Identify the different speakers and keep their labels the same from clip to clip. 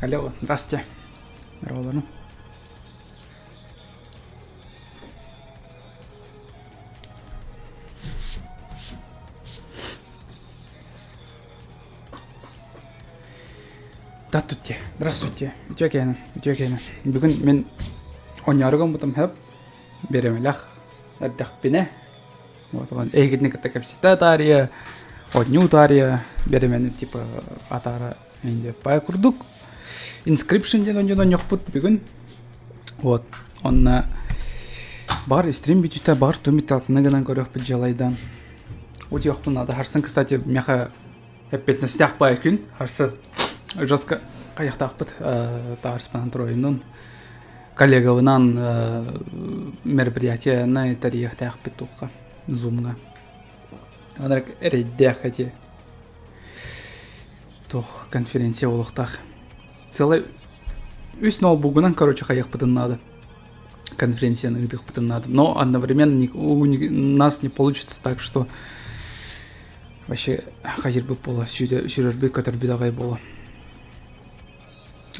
Speaker 1: Алло, здравствуйте. Здорово. Здравствуйте, здравствуйте. Үтүө киэһэнэн, үтүө киэһэнэн. Бүгүн мин оонньоору гыммытым сөп. Бириэмэлээх эрдэхпинэ вот он эһигитини кытта кэпсэтэ таарыйа, оонньуу таарыйа, бириэмэни типа атаара диэт курдук. Inscription диэн оонньууну оонньуохпут бүгүн. Вот. Онно баҕар стрим бүтүүтэ баҕар тумит алтыны гынан көрүөхпүт дьыалайдан. Утуйуохпун наада. Харсын, кстати, миэхэ эппиэтинэстээх баай күн. Харсы жестко хайахтаахпыт таарыспанан троюнун коллегабынан мероприятиены тэрийиэхтээхпит туохха зумҥа. Анарак эрэйдээх эти туох конференция буолуохтаах. Целый үс ноутбугунан, короче, хайыахпытын надо. Конференцияны ыытыахпытын надо. Но одновременно у нас не получится так, что вообще хайырбыт буола, сүрөрбүт көтөрбүт аҕай буола.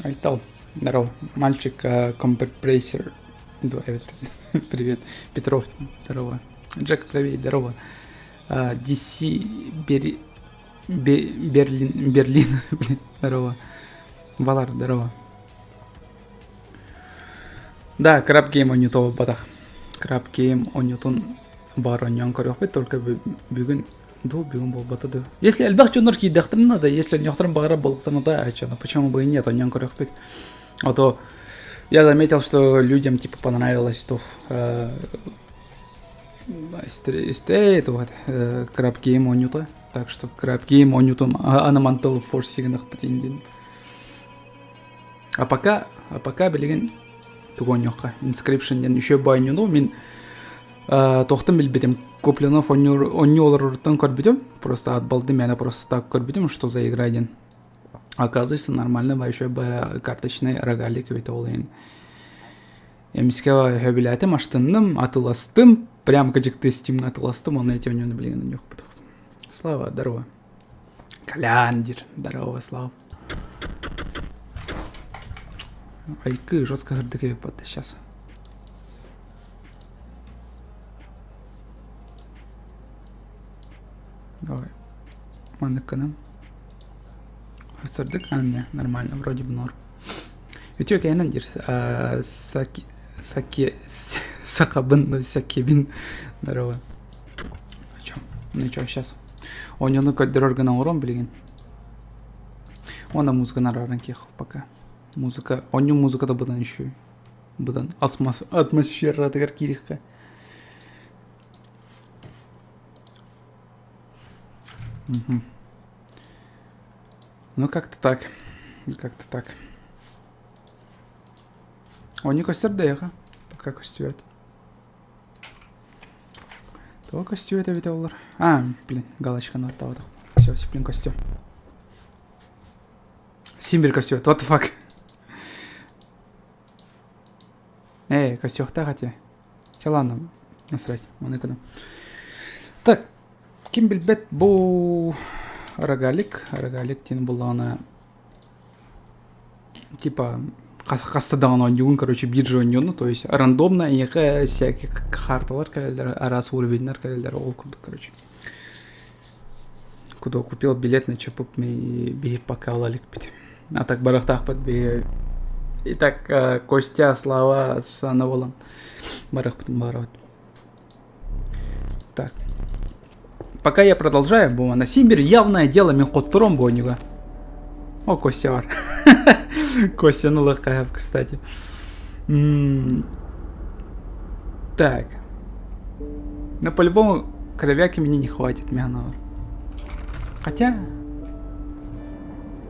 Speaker 1: Айтал, здорово. Мальчик компресер. Привет. Петров, здорово. Джек, привет, здорово. DC Бери... Берлин, Берлин, блин, здорово. Валар, здорово. Да, Crab Game оонньуто батах. Crab Game оонньуутун баар оонньоон көрүөхпүт, только бүгүн ду бүгүн буолбата ду. Если элбэх дьоннор киирдэхтэринэ да, если оонньуохтарын баҕарар буоллахтарына да, а чё, ну почему бы и нет, оонньоон көрүөхпүт. А то я заметил, что людям типа понравилось то истэ вот Crab Game оонньуута. Так что Crab Game оонньуутун анамантал форсигынах диэн. А пока, а пока билигин тугу оонньуохха Inscription диэн еще оонньууну мин туохтан билбитим Куплинов оонньуу олороруттан көрбүтүм просто от балды мээнэ просто так көрбүтүм что за игра диэн оказывается нормально еще карточный рогалик эбит ол иһин эмискэ сөбүлээтим астынным атыластым прям кыдьыкты стимҥа атыластым онно эти оонньууну билигин оонньуохпут Слава здорово Колян диир здорово Слава Айкы жестко сырдык эбит сейчас. Давай. Маннык гынан. Сырдык, а не, нормально, вроде бы норм. Үтүө кээнэн диир саки саки сахабын сакебин здорово. Ну чё, ну чё, сейчас. Оонньууну көрдөрөр гына оҥорон билигин. Уонна музыканы арааран киэх пока. Музыка, оонньуу музыката быдан үчүгэй. Быдан атмосфератыгар киириэххэ. Угу. Ну как-то так. Как-то так. Оонньуу көстөр да эйиэхэ? Пока көстүбэт. Тоҕо көстүбэт эбитэ олор? А, блин, галочканы оттооботох. Все, все, блин, костюм. Симбир көстүбэт, what the fuck? Эй, көстүөхтээх этэ. Чэ, ладно, насрать, маны гына. Так, ким билбэт бу рогалик, рогалик диэн буллаҕына типа хаста даҕаны оонньуугун короче биржа оонньууну то есть рандомно эйиэхэ всяких карталар кэлэллэр араас уровеннар кэлэллэр ол курдук короче куда купил билет на ЧП биһи пока ыла иликпит а так барыахтаахпыт биһи итак Костя Слава Сусанна буолан барыахпытын баҕарабыт так Пока я продолжаю, бу на Симбир явное дело мин хоттором бу О, Костя бар. Костя ну лыкаев, кстати. Так. Но по-любому кровяки мне не хватит, мянавар. Хотя...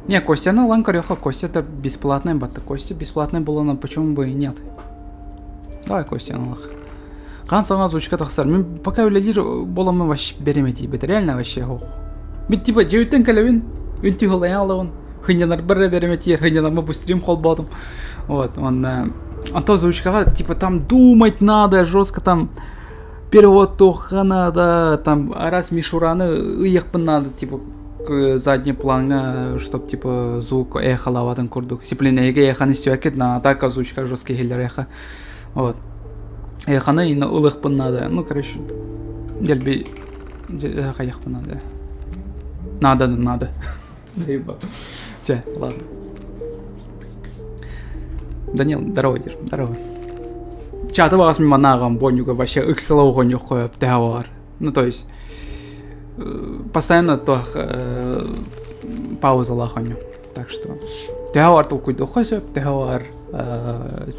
Speaker 1: Не, Костя на ланкарёха, Костя это бесплатная батта. Костя бесплатная была, но почему бы и нет? Давай Костя на лах. Хаан саҥа озвучка тахсар. Мин пока үлэлиир буоламмын вообще берем тиийбэт. Реально вообще ох. Мин типа дьиэбиттэн кэлэбин, үнтү ылайан алабын. Хынньанарбар эрэ берем тиийэр, хынньанарма бу стрим холбоотум. Вот, он а то озвучкаҕа типа там думать надо, жестко там перевод туохха надо, там араас мишураны ыйыахпын надо, типа. задний плаҥҥа, чтоб типа звук эхолаабатын курдук. Сиплин эһиги эхоны истибэккит, на так озвучка жесткий иһиллэр эхо. Вот. Эхоны инна ылыахпын надо. Ну, короче, дэлби хайыахпын надо. Надо, надо. Заебал. Че, ладно. Данил, здорово, дир, здорово. Чаты баҕас мин манааҕам бонньуга вообще ыксала оҕонньох хойоп тэһэ бар. Ну, то есть, постоянно туох паузалаах оонньуу. Так что, төһө бар толкуйдуохха сөп, төһө бар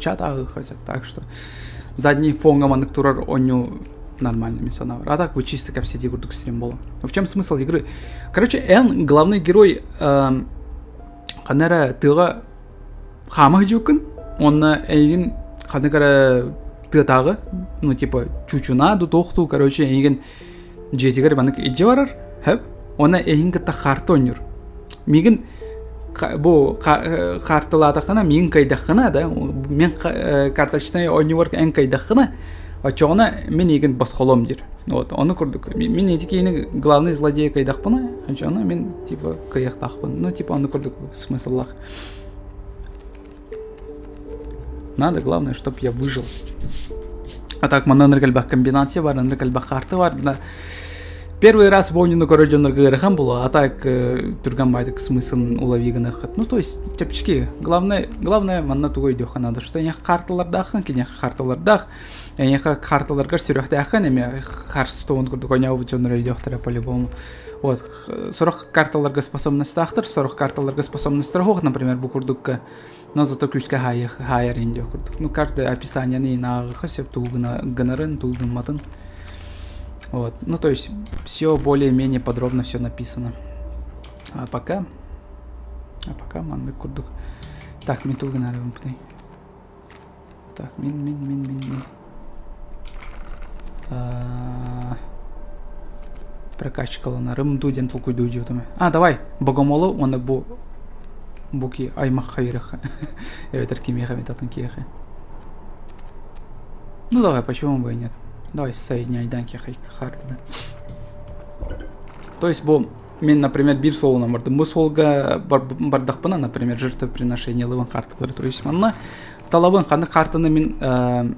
Speaker 1: чат ааҕыахха сөп. Так что, задний фоҥҥа маннык турар оонньуу нормально мин санаабар. А так вы чисто кэпсэтии курдук стрим буолуо. В чем смысл игры? Короче, эн главный герой ханна эрэ тыаҕа хаама сылдьыбыккын уонна эйигин ханнык эрэ тыатааҕы ну типа чучунаа дуу туох дуу короче эйигин дьиэтигэр маннык илдьэ барар хөп уонна эйигин кытта хаарты оонньуур миигин бу хаартылаатаххына миигин кыайдаххына да мин карточнай оонньуубар эн кыайдаххына оччоҕуна мин эйигин босхолуом диир вот ону курдук мин ити киһини главный злодей кыайдахпына оччоҕуна мин типа кыайыахтаахпын ну типа ону курдук смысллаах Надо, главное, чтобы я выжил. А так, манна ынырык элбэх комбинация бар, ынырык элбэх карта бар. Первый раз бу көрөр дьоннорго ыарахан буолуо, а так түргэн баайдык смыслын улови гыныаххыт. Ну, то есть, чэпчэки. Главное, главное, манна тугу өйдүөххэ надо, что эйиэхэ карталардааххын, киниэхэ карталардаах, эйиэхэ карталаргар сүрэхтээххин, эмиэ Hearthstone курдук оонньообут дьоннор өйдүөхтэрэ по-любому. Вот, сорох карталарга способностаахтар, сорох карталарга способностара суох, например, бу курдукка но зато күүскэ хаайар иһин диэх курдук. Ну, каждое описаниены ааҕыахха сөп тугу гынарын, тугу гымматын. Вот. Ну, то есть, все более-менее подробно все написано. А пока... А пока маннык курдук. Так, мин тугу гынарыбын Так, мин, мин, мин, мин, мин. Прокачкаланарым дуу диэн толкуйдуу дьиэтим. А, давай, богомолу уонна бу буки аймахха үрэххэ. Эбэтэр кимиэхэ эмит атын киэхэ. Ну давай, почему бы и нет. Давай соединяй киэхэ хардыны. То есть бу Мин, например, биир суолунан бардым. Бу суолга бардахпына, например, жертвоприношение ылыбын карталары. То есть манна талабын ханнык картаны мин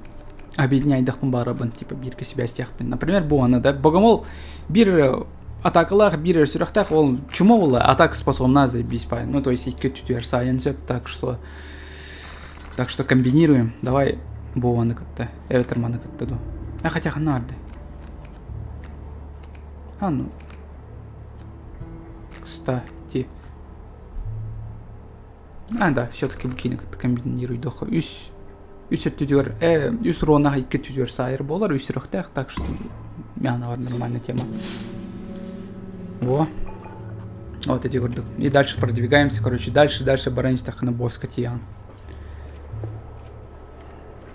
Speaker 1: объединяйдахпын баарабын, типа бииргэ сибээстиэхпин. Например, бу аны да богомол биир атакалаах, биир сүрэхтээх ол чума була атака способна заебись пай. Ну, то есть икки түтүөр сайын сөп, так что так что комбинируем. Давай бу аны кытта, эбэтэр маны кытта ду. А хотя ханна барды. А, ну, Кстати. А, да, все-таки букини комбинируйдоххо. Үс үс өттүтүгэр э үс уруонаах икки өттүтүгэр саайар буолар, үс сүрэхтээх, так что мяна нормальная тема. Во. Вот эти курдук. И дальше продвигаемся, короче, дальше, дальше баран истэххинэ босска тиийэҕин.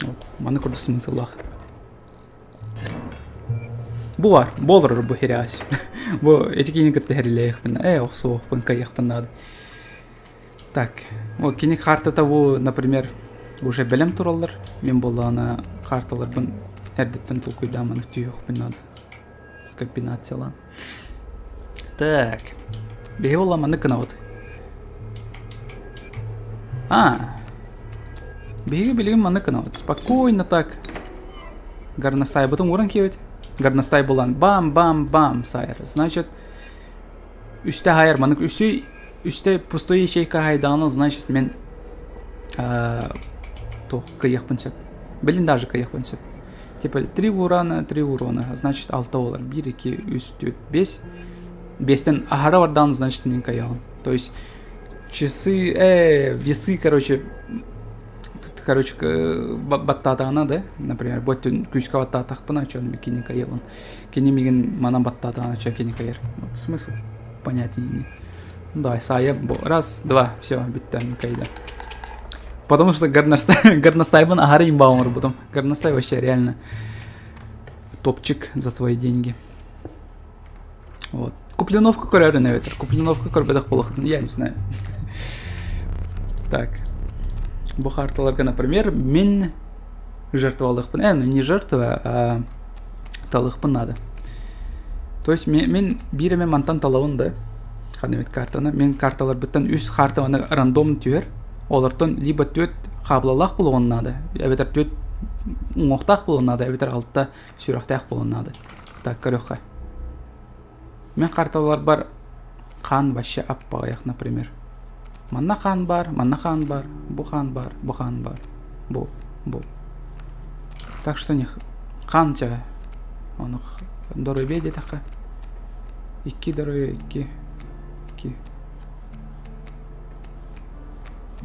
Speaker 1: Вот. Маны курдук смысллаах. Бу баар, бу олорор бу хирээс. Бу эти киһини кытта хэрилээхпин, э охсуохпун, кайыахпын наада. Так, вот кини картата бу, например, уже бэлэм тураллар. Мин буоллаҕына карталарбын эрдэттэн толкуйдааман түһүөхпүн наада. Комбинациялаан. Так. Биһи буолла маннык гынабыт. А, биһиги билигин маннык гынабыт. Спокойно так. Горностайбытын ууран киэбит. Горностай булан бам-бам-бам сайар. Значит, үстэ хайар маннык үсүй үстэ пустой ячейка хайдаҕына, значит, мен туох кыайыахпын сөп. Блин, даже кыайыахпын сөп. Типа три урана, три урона, значит алта болар. Биир, икки, үс, түөрт, бес. Бестен аһара бардаан, значит мин кыайаҕын. То есть часы, весы, короче, короче, баттаатаҕына да, например, бу өттүн күүскэ баттаатахпына, чон кини кыайабын. Кини мигин манан баттаатаҕына, чон кини кыайар. Вот смысл понятен. Ну давай, саайа, раз, два, все, бүттэ, мин кыайда. Потому что горностай, горностайбын аһары имба оҥорбутум. Горностай вообще реально топчик за свои деньги. Вот. Куплиновка көрөрүн эбэтэр. Куплиновка көрбөтөх буолуохтун, я не знаю. Так. Бу карталарга, например, мин жертвалыахпын. Ну не жертва, а талыахпын надо. То есть мин биир эмэ мантан талабын да. Ханна эмит картаны. Мин карталарбыттан үс карта аны рандом түһэр. Олортон либо түөрт хаабылалаах буолуон наада, эбэтэр түөрт уҥуохтаах буолуон наада, эбэтэр алта сүрэхтээх буолуон наада. Так, көрүөххэ. Мин карталарбар хаан вообще аппаҕайах, например. Манна хаан баар, манна хаан баар, бу хаан баар, бу хаан баар, бу, бу. Так что не хаан чаҕа. Ону доруобуйа диэтэххэ. Икки доруобуйа, икки, икки.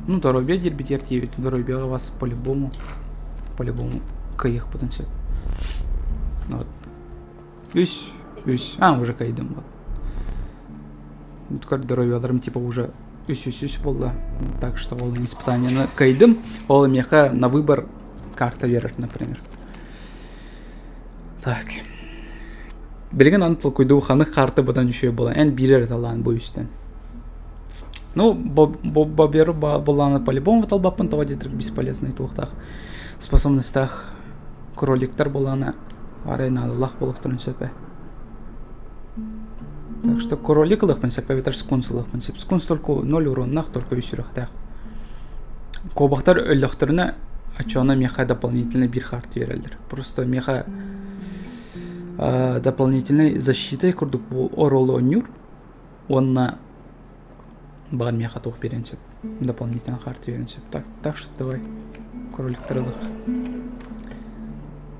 Speaker 1: Ну, доруобуйа диирбитигэр тиийэбит. Доруобуйаҕа вас по-любому, по-любому кыайыахпытын сөп. Вот. Үс, үс. А, уже кыайдым вот. Здоровьяларым типа уже үс-үс-үс буолла. Так что ол испытанияны кыайдым. Ол миэхэ на выбор карта берер, например. Так. Билигин аны толкуйдуу ханнык карта быдан үчүгэй буолан эн биир эрэ талаан бу үстэн. Ну, Боберу буоллаҕына по-любому талбаппын тоҕо диэтэр бесполезный туохтаах способностаах кроликтар буоллаҕына арай наадалаах буолуохтарын сөп ээ. Так что кролик ылыахпын сөп эбэтэр скунс ылыахпын сөп. Скунс только ноль уроннаах, только үс сүрэхтээх. Куобахтар өллөхтөрүнэ оччоҕуна миэхэ дополнительно биир харты биэрэллэр. Просто миэхэ дополнительной защитой курдук бу оруолу оонньуур уонна баҕар миэхэ туох биэриэн сөп дополнительно харты биэриэн сөп так так что давай кроликтары ылыах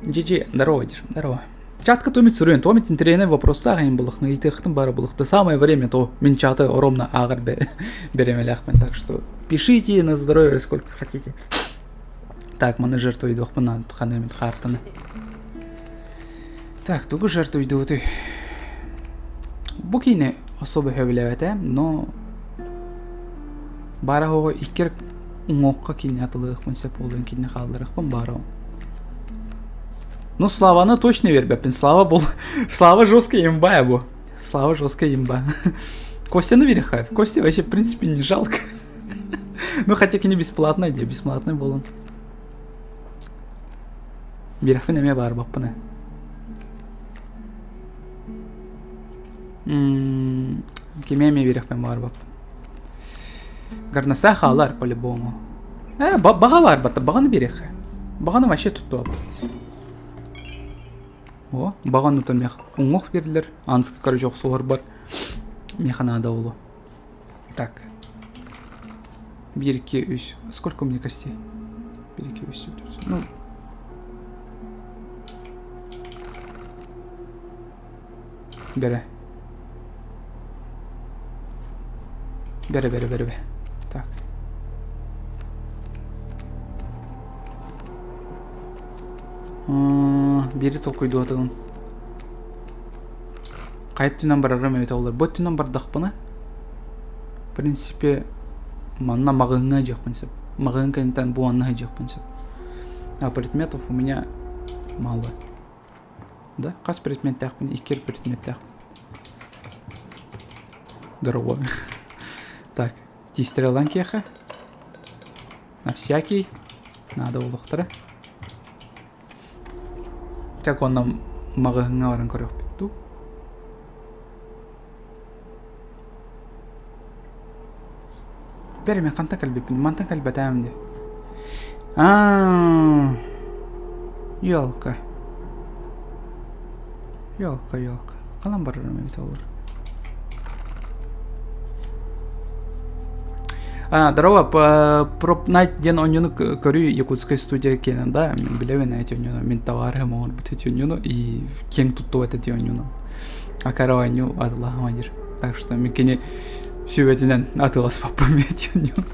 Speaker 1: GG здорово здорово Чатка то мит суруйан, то мит интэриэһинэй вопростаах эҥин буллаххына ыйытыахтын баара буллахта самое время то мин чаты ровно ааҕар бэрэмэлээхпин так что пишите на здоровье сколько хотите так маны жертвуйдуохпун ханна эмит хаартаны Так, тугу жертвуйдуутуй? Бу киинэ особо сөбүлээбэтэ, но баара оҕо иккер уҥуохха киинэ атылыахпын сөп буолуон киинэ хаалларыахпын баара Ну, Славаны точно биэрбэппин. Слава был... Слава жесткая имба бу. Слава жесткая имба. Костяны биэриэххэ. Кости вообще, в принципе, не жалко. Ну, хотя кини бесплатный дии, бесплатный буолан. Биэрэхпин эмиэ баарбаппын ээ. Кими эмиэ биэрэхпин баарбаппын. Горностай хаалар по-любому. Э, баҕа баарбатта, баҕаны биэриэххэ. Баҕаны вообще туттуом. О, баҕаны то мех уҥуох биэрдилэр. Анска, короче, охсуһарбар меха наада буолуо. Так. Биир, икки, үс. Сколько у меня костей? Биир, икки, үс, төрт. Ну. Бэрэ. Бэрэ, бэрэ, бэрэ, бэрэ. Так. Биири толкуйдуотугун. Хайа өттүнэн барарым эбитэ буоллар. Бу өттүнэн бардахпына, в принципе, манна маҕаһыыҥҥа дьиэхпин сөп. Маҕаһыын кэнниттэн бу манна сылдьыахпын сөп. А предметов у меня мало. Да? Хас предметтээхпин? Икки предметтээхпин. Дорогой. Так, тиистэрэ ылан киэхэ. На всякий. Надо буолуохтара. Так уонна маҕаһыыҥҥа баран көрүөхпүт дуу? Бэр мин хантан кэлбиппин? Мантан кэлбэтээм дии. Аа, елка. Елка, елка. Ханан барарым эбит олор? А, здорово, Prop Night диэн оонньууну көрүү якутская студия киэнэн да, мин билэбин эти оонньууну, мин товарыһым оҥорбут эти оонньууну и киэҥ туттубат эти оонньууну. Акара оонньуу атылаһыма диир. Так что мин кини сүбэтинэн атыыласпаппын эти оонньууну.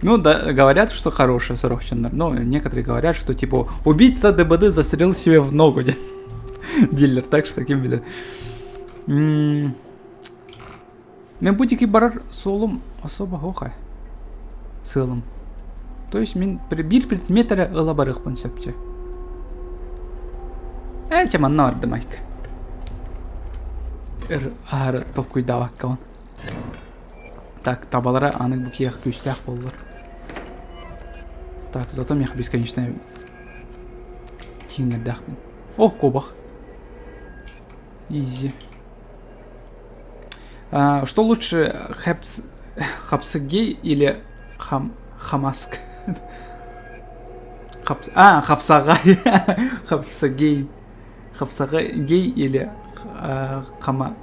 Speaker 1: Ну, да, говорят, что хорошая сорох дьоннор, но некоторые говорят, что типа убийца ДБД застрелил себе в ногу диэн. Дилер, так что ким билэр. Мин бу диэки барар суолум особо суох ээ. Сыалым. То есть мин биир предмет эрэ ыла барыахпын сөп дьэ. Ээ, чэ манна бардым айка. Өр аһары толкуйдаабаккабын. Так, табалара аны бу киэх күүстээх буоллар. Так, зато миэхэ бесконечная тииҥнэрдээхпин. О, куобах. Изи. Что лучше, хэпс, хапсыгей или хам, хамаск? Хап, а, хапсаҕай. Хапсагей. Хапсаҕай гей или хама,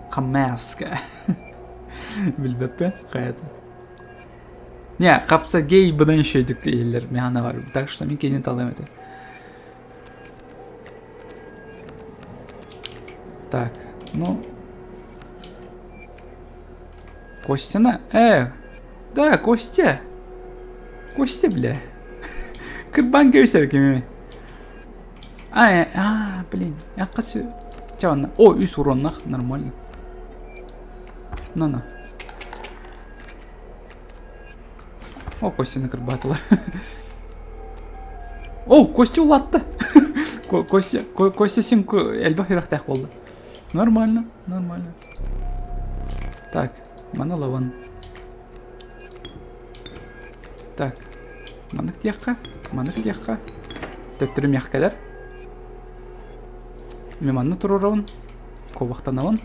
Speaker 1: хаммаевская. Билбэппин, хайата. Не, хапсагей быдан үчүгэйдик иһиллэр миэхэ бар. Так что мин кинини талыам этэ. Так, ну... Костяна? Э, да, Костя. Костя, бля. Кырбан кэбисэр кими? А, э, а, блин, яккасы. Чэ, О, үс уроннах, нормально. На-на. О, Костяны кырбаатылар. О, Костя улаатта. Костя, Костя син элбэх үрэхтээх буолла. Нормально, нормально. Так, маны ылабын. Так, маннык диэххэ, маннык диэххэ. Төттөрү миэхкэлэр. Мен манны туруорабын, куобахтанабын.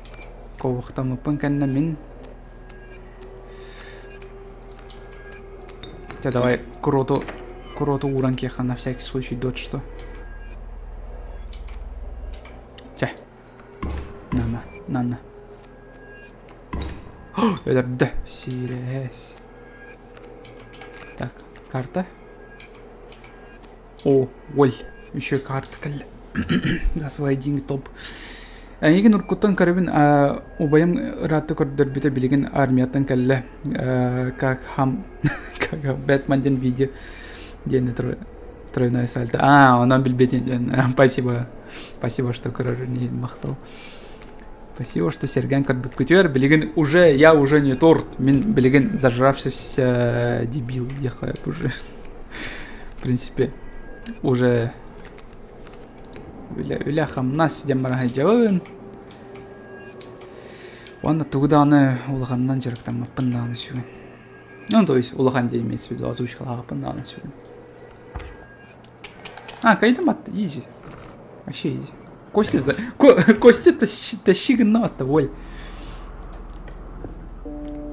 Speaker 1: Куобахтаммыппын кэннэ мин Хотя давай кроту, кроту ууран киэххэ на всякий случай дот что. Чэ. На-на, на-на. Өлөрдө. Сирэс. Так, карта. О, ой, еще карта кэллэ. За свои деньги топ. Эйигин уруккуттан көрөбүн, убайым ыраатта көрдөрбүтэ билигин армияттан кэллэ. Как хам, как Бэтмен диэн видео диэн тройной сальто. А, онон билбэтин диэн. Спасибо. Спасибо, что көрөр махтал. Спасибо, что сэргээн көрбүккүтүгэр. Билигин уже, я уже не торт. Мин билигин зажравшийся дебил диэхэ уже. В принципе, уже үлэ, үлэ хамнас диэн баран сылдьабын. Уонна тугу даҕаны улаханынан дьарыктаммаппын даҕаны сүгүн. Ну, то есть улахан диэн имеется в виду озвучкалаабаппын даҕаны сүгүн. А, кайдам атта, изи. Вообще изи. Костя, за... Костя тащи, тащи гната, воль.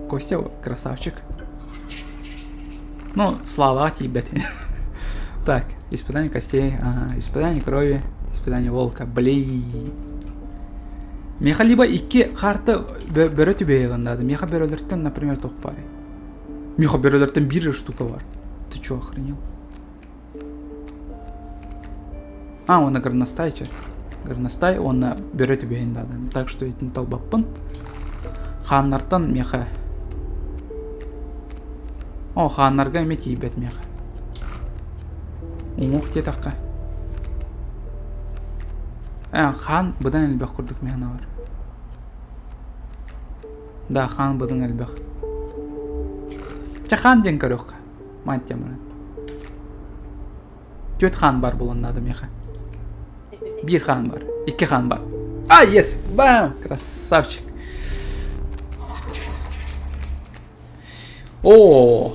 Speaker 1: Костя красавчик. Ну, слава тебе. Так, испытание костей, ага, испытание крови, испытание волка, блин. Миэхэ либо икки карта бөрө түбэһиэҕин наада. Миэхэ бөрөлөртөн, например, туох баарый? Миэхэ бөрөлөртөн биир штука бар. Ты чё, охренел? А, уонна горностай чэ. Горностай уонна бөрө түбэһин наада. Так что итин талбаппын. Хааннартан миэхэ. О, хааннарга эмиэ тиийбэт миэхэ. Уҥуох диэтэххэ. Э, хаан быдан элбэх курдук миэхэ бар. Да, хаан быдан элбэх. Чэ, хаан диэн көрүөххэ. Мать теманы. Түөрт хаан бар буолан наада миэхэ. Биир хаан бар. Икки хаан бар. А, yes! Бам! Красавчик. О!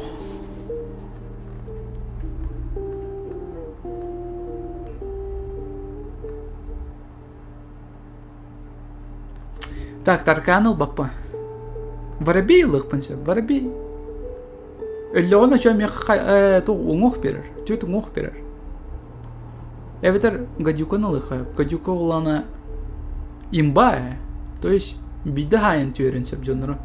Speaker 1: Так, таркаан ылбаппа. Воробей ылыахпын сөп. Воробей. Өллөҕүнэ чё миэхэ туох уҥуох биэрэр, түөрт уҥуох биэрэр. Эбэтэр гадюканы ылыахха, гадюка улаана имба ээ, то есть биирдэ хаайан түһэрин сөп дьоннору.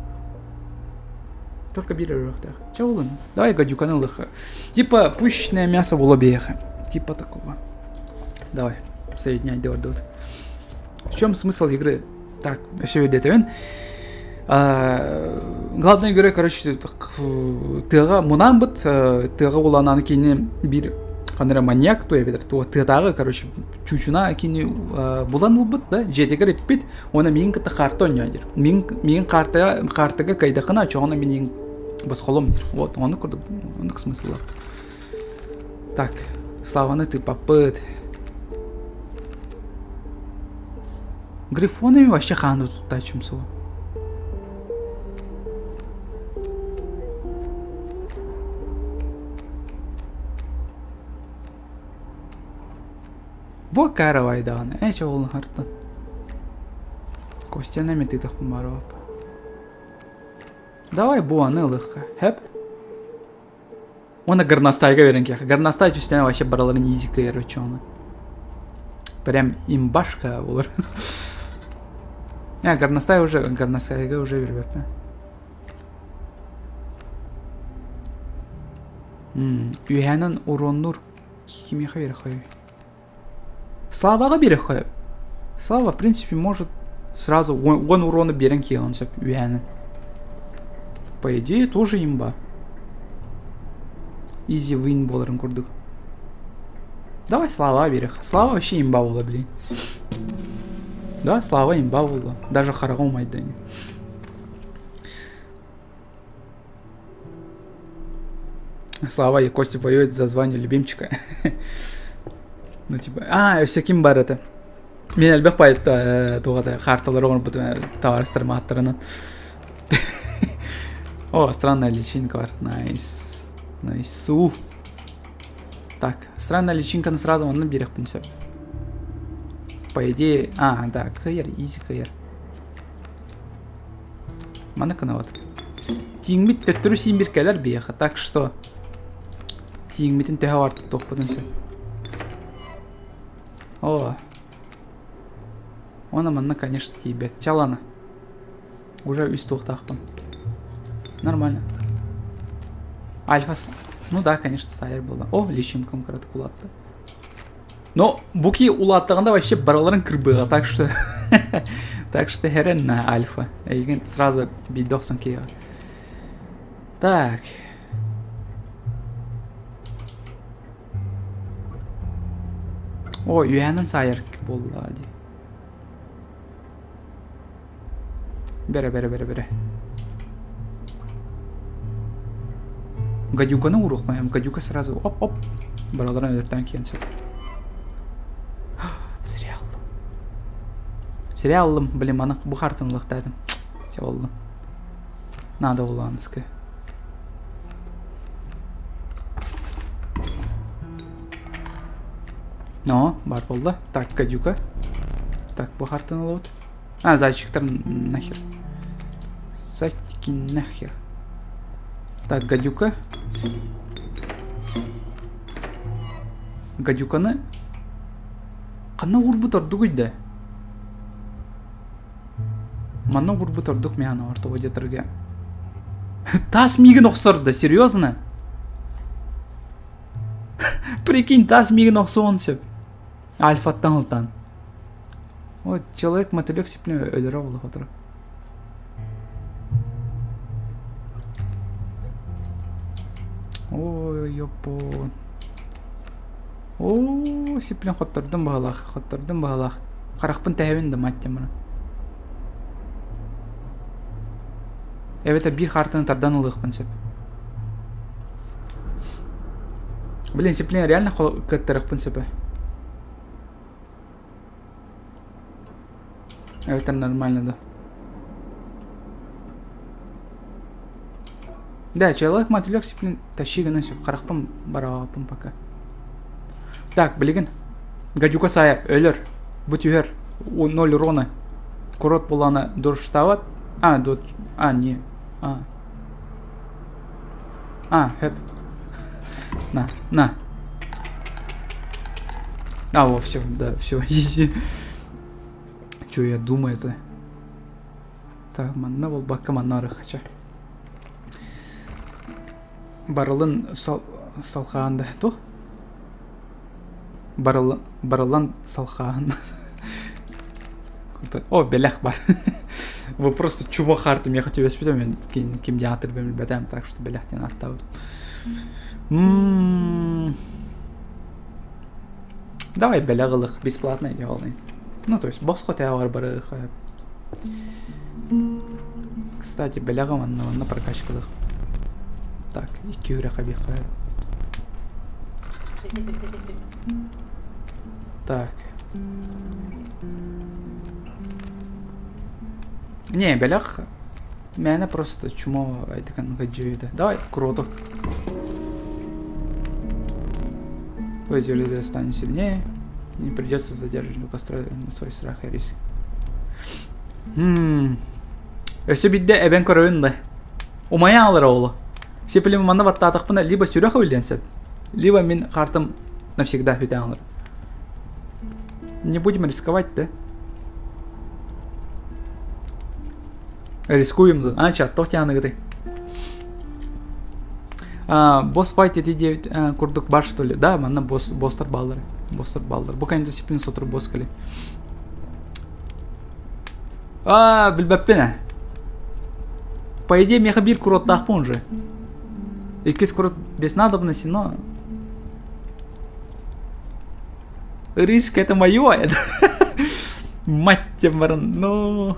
Speaker 1: Только биир ырыахтаах. Чэ улун, давай гадюканы ылыахха. Типа пушечное мясо буолуо биһиэхэ. Типа такого. Давай, соединяй дордот. В чем смысл игры? Так, өссө өйдөтөбүн. Главная игра, короче, тыаҕа мунаан быт, тыаҕа улаанан кини биир ханна эрэ маньяк туой эбэтэр тыатааҕы, короче, чучуна кини булан ылбыт да, дьиэтигэр иппит, уонна миигин кытта хаарта оонньоо диир. Миигин хаартыга хаартыга кыайдаххына, очоҕуна мин босхолом диир. Вот, оннук курдук, оннук смысллаах. Так, Славаны тыыппаппыт. Грифонами вообще хааны туттааччым суох. Бу каравай даҕаны, ээ чэ ол хартан. Костяны эмэ тыытахпын баарабап. Давай бу аны ылыахха. Хэп. Уонна горностайга берен киэхэ. Горностай түстэнэ вообще бараларын изи кыйар оччоҕуна. Прям имбашка болар. Не, горностай уже, горностайга уже бербеппин. Үөһээнэн уруоннуур кимиэхэ биэрэххэй? Славаҕа биэрэххэ Слава, в принципе, может сразу уон урону биэрэн киэҕин сөп үөһээнэн. По идее, тоже имба. Изи win буоларын курдук. Давай Слава биэриэх. Слава вообще имба буола, блин. Да, Слава имба буолла. Даже хараҕа умайда. Слава и Костя воюют за звание любимчика. Ну, типа, а, өссө ким бар это? Мен элбэх байытта туғата карталары оҥорбутум табаарыстарым ааттарынан. О, странная личинка бар. Найс. Найсу. Так, странная личинканы сразу онно биэриэхпин сөп. По идее... А, да, кыйар, изи кыйар. Маны кынабыт. Тииҥмит төттөрү сиин бир кэлэр биһиэхэ, так что тииҥмитин төһө бар туттуохпутун сөп. О. Она манна, конечно, тиийбэт. Чалана. Уже үс туохтаахпын. Нормально. Альфа... Ну да, конечно, сайыр буолла. О, личинкам кыратык улаатта. Но буки улааттаҕына вообще барыларын кырбыаҕа, так что так что херен на альфа. Эйигин сразу биирдэ охсон киэҕэ. Так. О, үөһээнэн саайар буолла дии. Бэрэ, бэрэ, бэрэ, бэрэ. Гадюканы ууруохпун, гадюка сразу оп-оп бараларын өлөртөөн киэн сөп. Сериал. Сериал ыллым, блин, маны бу хартын ылыктаатым. Чэ боллун. Надо было аныскы. Но, бар буолла. Так, гадюка. Так, бу хартын ылабыт. А, зайчиктар нахер. Зайчики нахер. Так, гадюка. Гадюканы ханна уурбут ордугуй да? Манна уурбут ордук миһан ортого диэтэргэ. Тас миигин охсор да, серьезно? Прикинь, тас миигин охсуон сөп. Альфаттан ылтан. Вот человек мотылек сипне өлөрө була отура. Ой, ёппон. Оо, сиплен хоттордум баһалаах, хоттордум баһалаах. Харахпын тэһэбин да мать мына. Эбэтэр биир хаартыны тардан ылыахпын сөп. Блин, сиплен реально кыттарыахпын сөп. Это нормально, да. Да, человек мотылек сиплин тащи гына сөп. Харахпын бараҕаппын пока. Так, билигин. Гадюка сайа өлөр. Бу түһэр. Ноль урона. Курот булана дурштават. А, до... А, не. А. А, хэп. На, на. А, во, все, да, все, изи. Че я думаю-то? Так, манна буолбакка манна арыхача. Барылын сал салхаан да ту? Барыл барылан салхаан. О, бэлэх бар. Вы просто чума хартым я хотел мен ким диэн билбэтем, так что бэлэх диэн аттаабытым. Давай бэлэх ылых, бесплатно делай. Ну, то есть босхо теҕэр барыах. Кстати, бэлэҕи манна манна прокачкалых. Так, икки үрэх эбиэххэ. Так. Не, бэлэх мээнэ просто чмо айтыкан гаджида. Давай, круто. Твой телевизор станет сильнее. Не придется задерживать у костра на свой страх и риск. Хм. Өссө биирдэ эбэн көрөбүн да. Умайан алар оҕоло. Сепелим манна баттаатахпына либо сүрэх өлүөн сөп, либо мин картам навсегда бүтэн алар. Не будем рисковать, да? Рискуем да. А, чат, тоқ тяныгыты. Босс файт эти 9 курдук бар что ли? Да, манна босс, босстар баллары. Босстар баллар. Бу кэннэ дисциплина сотору босс кэлэ. Аа, билбэппин ээ. По идее, миэхэ биир куроттаахпын уже. Иккис курот без надобности, но... Риск это мое. Мать тебе, ну...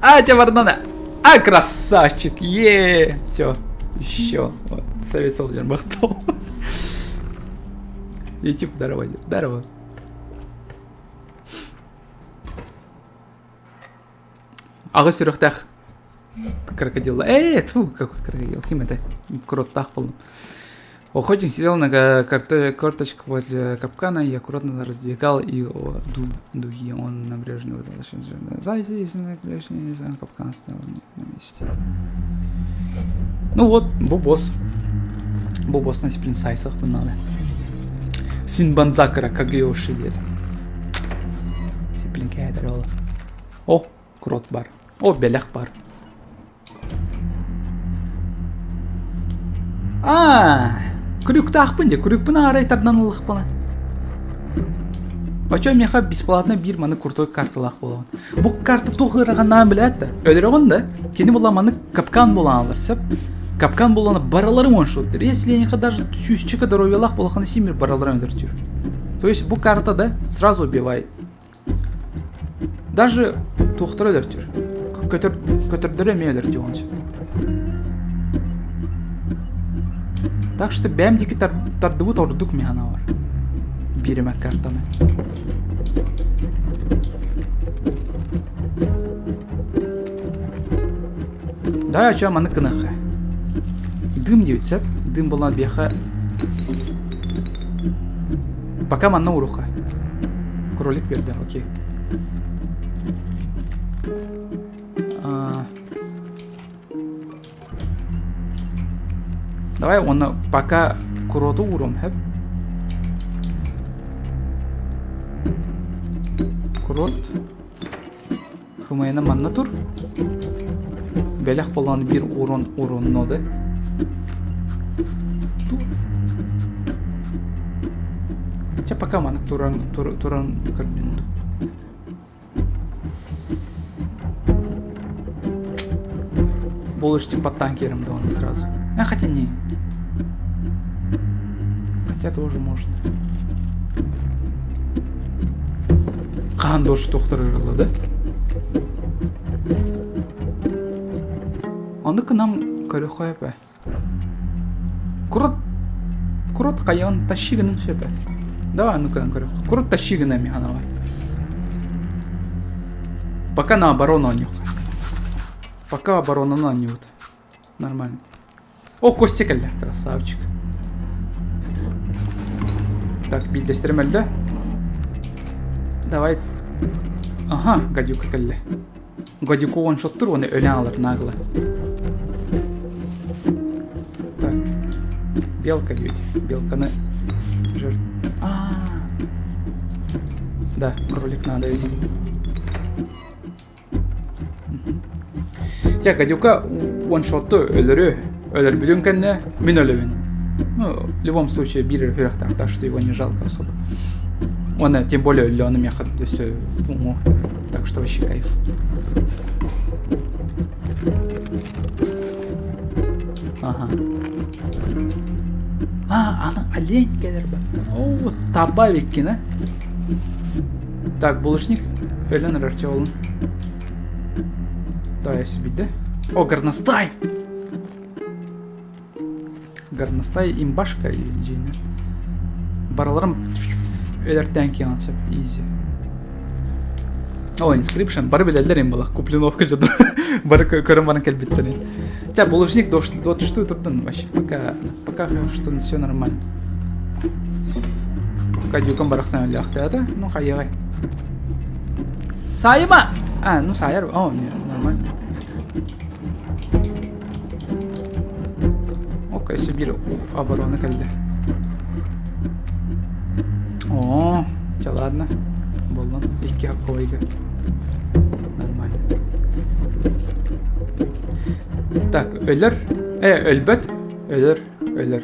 Speaker 1: А, тебе барнана. А, красавчик, е Все, еще. Вот, совет сылдьар махтал. YouTube, здорово, здорово. Аҕыс сүрэхтээх крокодил. Э, тьфу, какой крокодил, ким это? Кроттаах буоллум. Охотник сидел на корточках возле капкана и аккуратно раздвигал его дуги. Он набрежно вытащил капкан стоял на месте. Ну вот, бу босс. Бу босс на сайсахтын надо. Синбанзакара Кагиоши диэт. Сиплин кээдэр ол. О, крот бар. О, бэлэх бар. Аа, күрүктаахпын дии, күрүкпүн аарай тардан ыллахпына. Очо миэхэ бесплатно биир маны крутой карталаах буолаҕын. Бу карта туох ыараханнаан билээт да, өлөрөҕүн да, кини була маны капкан буолан алар, сөп? Капкан буолана бараларын уоншоттур. Если эйиэхэ даже сүүсчэкэ здоровьялаах буолахына симир бараларын өлөртүүр. То есть бу карта да сразу убивает. Даже туохтара өлөртүүр. Көтөр, көтөрдөрү эмиэ өлөртүө он сөп. Так что бэйэм диэки тар, тардыбыт ордук миһана бар. Биэримэ картаны. Да, чё, маннык гыныахха. Дым диэбит сөп. Дым буолан биэхэ Пока манна уруха. Кролик берді, окей. А... Давай оны пока кроту урум, хэп. Крот. Хымайына манна тур. Бэлэх болан бир урон уронноды. Ту. Чэ пока манык туран тур, туран көрдүн. Булыш под танкером да он сразу. А хотя не. Хотя тоже можно. Хаһан дождь тохторырла да? Ону кынам көрөхөй эпэ. Курот курот хайаан тащи гынан сөп Давай ну кынан көрөх. Курот тащи гынан михана бар. Пока на оборону они. Пока оборона на не вот. Нормально. О, Костя кэллэ, красавчик. Так, биирдэстэрим өллө. Давай. Ага, гадюка кэллэ. Гадюка уоншоттур уонна өлөн алар нагло. Так. Белка ведь. Белканы жертв. А, -а, -а. Да, кролик надо ведь. Дьэ, гадюка one-shot өлөрү, өлөрбүтүн кэннэ мин өлөбүн. Ну, в любом случае, биир үрэхтээх, так что его не жалко особо. Он, тем более, өллөөнү миэхэ өссө так что вообще кайф. Ага. А, ана олень кэлэр батта. О, таба эбиккин, а? Так, булочник өлөн эрэр чоолун. Давай себе, О, горностай! Горностай имбашка дьиэни. Барыларым өлөртөөн киэҕин сөп, изи. О, Inscription, бары билэллэр им была, куплиновка дьоно. Бары көрөн баран кэлбиттэр. Хотя булыжник дотштую турдун вообще, пока, пока что все нормально. Гадюкам барахсан өлөөхтөөтө, ну хайыгай. Саайыма! А, ну саайар, о, не, нормально. Сука, өссө биир оборона кэллэ. О, чэ ладно. Буоллун. Икки хокковайга. Нормально. Так, өлөр. Э, өлбөт. Өлөр, өлөр.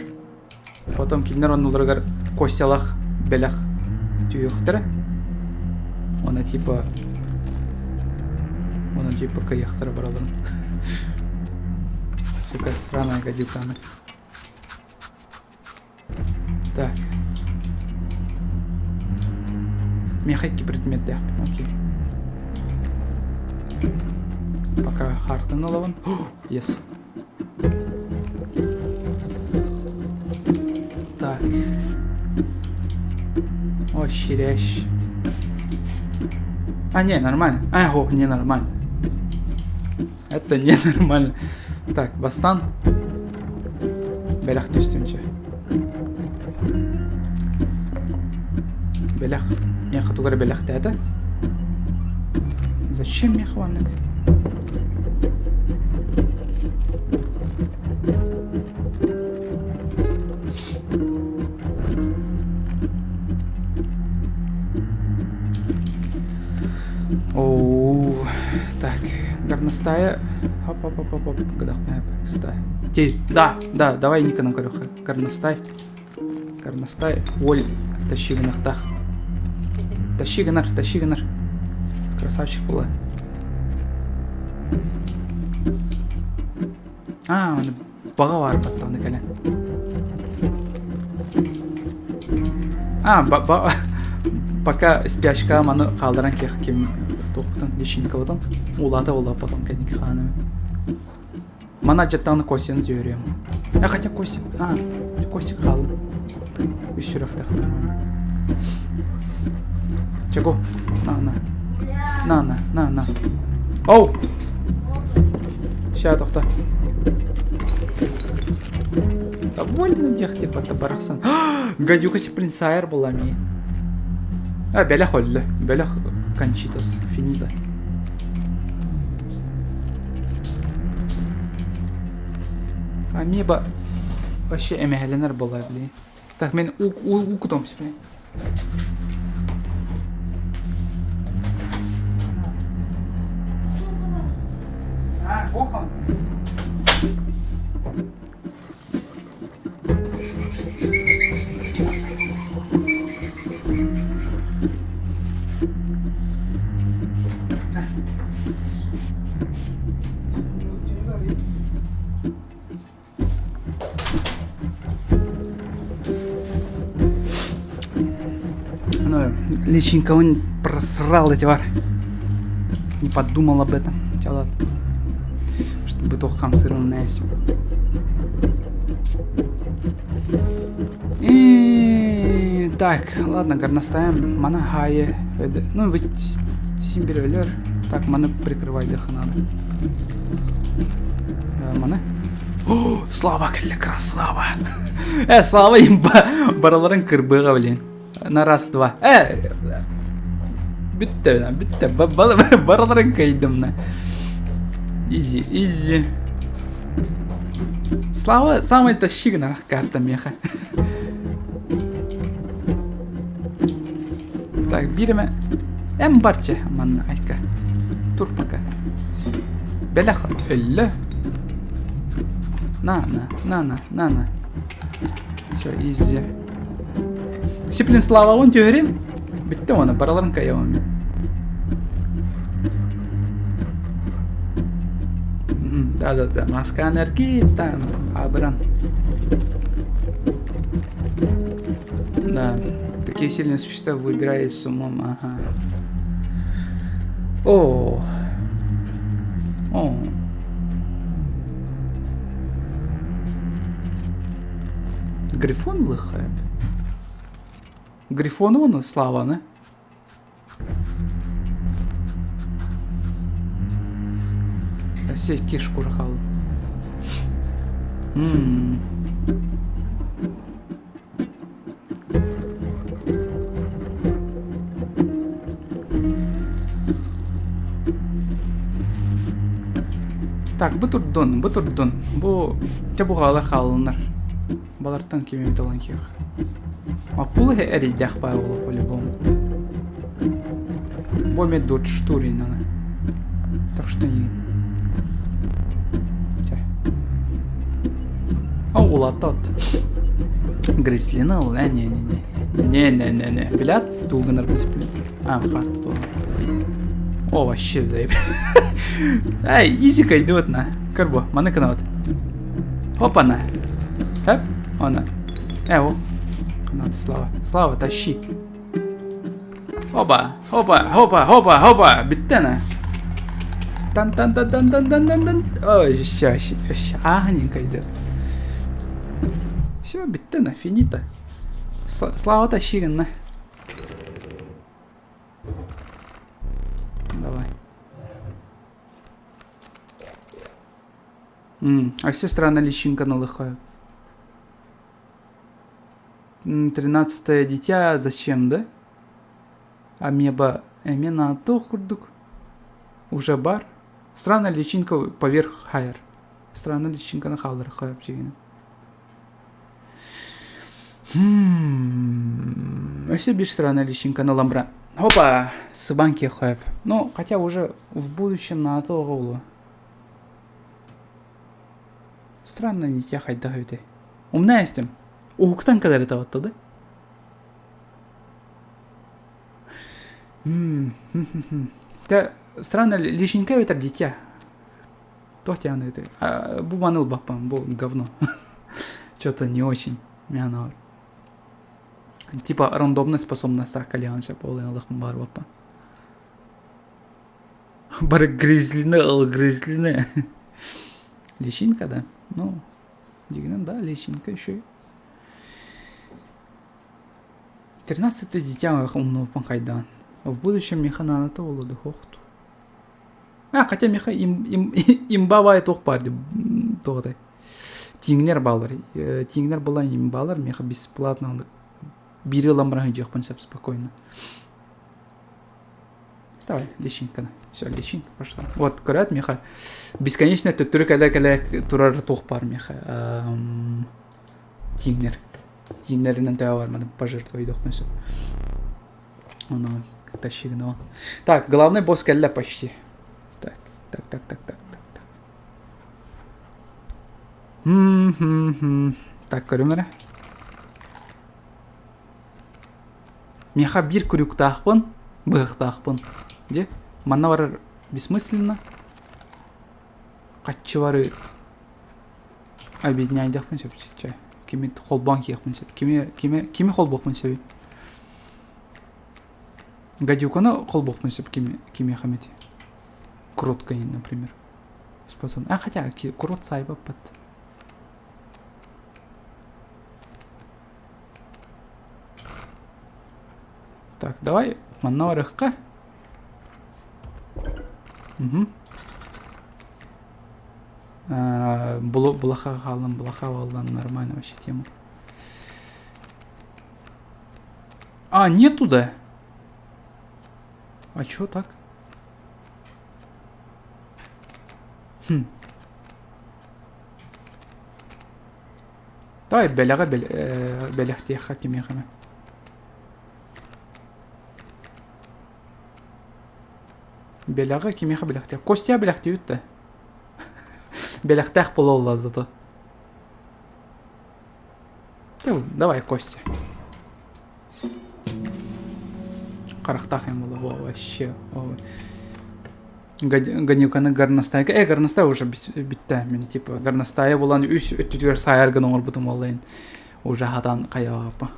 Speaker 1: Потом кинилэр оннуларыгар Костялах бэлэх түһүөхтэрэ. Она типа Она типа кыйахтара бараларын. Сука, сраная гадюканы. Так. Миэхэ икки предметтээх окей. Пока хартын ылабын. Yes. Так. О, щерящ. А, не, нормально. А, о, не нормально. Это не нормально. Так, бастан. Бэлэх түстүнчэ. Бэлэх. Миэхэ тугу эрэ бэлэхтээтэ. Зачем миэхэ маннык? Оу, так, горностая. Хоп-хоп-хоп-хоп, Кстати. Да, да, давай Никоном көрүөххэ. Горностай. Горностай. Оль, тащи гынахтах. Тащи гынар, тащи гынар. Красавчик была. А, оны баҕа баар баттаҕына кэлэн. А, ба, ба, пока спячка маны хаалларан киэх ким туохпутун личинкабытын улаата буолла потом кэнники хаанами. Мана дьаттаҕына Костяны түһэриэм. Э, хотя Костя... А, Костик хаалла. Үс сүрэхтээх нормально. Чего? На, на. На, на, на, на. Оу! Ща, тохто. Довольно диэх типа барахсан. Гадюка сиплинсайр была ми. А, бэлэх өллө. Бэлэх кончитос. Финита. Амеба вообще эмэһэлэнэр буолла блин. Так мен уу уу кутуом блин. А, охон. Ну, личинка он просрал эти вар. Не подумал об этом. Хотя ладно. Чтобы туох хамсырым нэс. И так, ладно, горностаем. Мана хае. Ну, быть симбирелер. Так, маны прикрывайдых надо. Да, маны. О, Слава, красава! Э, Слава имба бараларын кырбыга, блин. На раз, два. Э, бүттэ, бүттэ. Бараларын кайдым на. Изи, изи. Слава самый тащи на карта меха. Так, биреме. Эм барча манна айка. Тур пока. Бэлэх өллө. На, на, на, на, на, на. Все, изи. Сиплин Слава он түһэрим. Бүттэ оны, бараларын кайабым. Да-да-да, Москва энергии там, Абран. Да, такие сильные существа выбирают с умом, ага. О, о. Грифон лыхает. Грифон он, Слава, не? Все кишку рхал. М-м. Так, бу турдун, бу турдун. Бу чабугалар хаалынар. Балартан ким эмит ылан киэх. Акула эрийдэх баар буолуо по-любому. Бу эмиэ дурчтур иннаны. Так что не... А улаатта от. Гризлина ыл, э, не-не-не. Не-не-не-не. Билят тугунар бит А, харта тула. О, вообще заеб. Эй, изика идет на. Карбо, маны кынабыт. Опа-на. Хэп, она. Э, о. Кынат, Слава. Слава, тащи. Опа, опа, опа, опа, опа, бүттэ тан тан тан тан тан тан тан тан Ой, ща, ща, агненько идет. Все, бүттэ на, финита. Слава тащи на. Давай. М, а все странно личинка налыхают. Тринадцатое дитя зачем, да? Амеба эмена туох курдук. Уже бар. Странная личинка поверх хайр. Странная личинка на халлар хайр Өссө биир странная личинка на ламбра. Опа! Сыбанки хайп. Ну, хотя уже в будущем на то оҕолу. Странно дитя хайдах эбитэй. Умная истим. Уһуктан кэлэр этэ да? Тэ странно личинка эбэтэр дитя. Туох диэн это? Бу маны ылбаппын, бу говно. Что-то не очень. Мянор. Типа рандомная способность калиан сөп ол ылыхпын баар баппа. Бары гризлины ыл гризлины. Личинка, да? Ну, дигинен, да, личинка еще. Тринадцатое дитя умнууппун хайдаан. В будущем механаната олоду хохту. А, хотя меха им, им, имба баай туох баар туох Тииҥнэр баалар. Тииҥнэр буолан имбалар меха бесплатно биири ылан баран сылдьыахпын сөп спокойно. Давай, личинканы. Все, личинка пошла. Вот, көрөөт меха бесконечно төттөрү кэлэ-кэлэ турар туох баар меха. Тииҥнэр. Тииҥнэринэн төһө бар маны пожертвуйдуохпун сөп. Ону тащи гына. Так, главный босс кэллэ почти. Так, так, так, так, так, так, так. Так, көрүм эрэ. Миэхэ биир крюктаахпын, быһахтаахпын. Де, манна барар бессмысленно. Хаччы бары объединяйдахпын сөп чэ. Кими холбоон киэхпин сөп. Кими, кими, кими холбуохпун сөбүй? Гадюканы холбуохпун сөп кими, кимиэхэ эмит. Кротко, например. Способ. А хотя крот сайбаппат. Так, давай манна барыахха. Угу. Булаха хаалан, булаха буоллан нормально вообще тема. А, нету да? А чё так? Хм. Давай бэлэҕэ бэлэхтиэххэ кимиэхэ эмэ. Бэлэҕи кимиэхэ бэлэхтиэх? Костя бэлэхтиибит да. Бэлэхтээх буолаллар зато. Давай, Костя. Харахтаах им было вообще. Гадюканы горностайга. Э, горностай уже бүттэ. Мин типа горностайа булан үс өттүтүгэр саайар гына оҥорбутум оллайн. Уже хатан хайаҕаппа.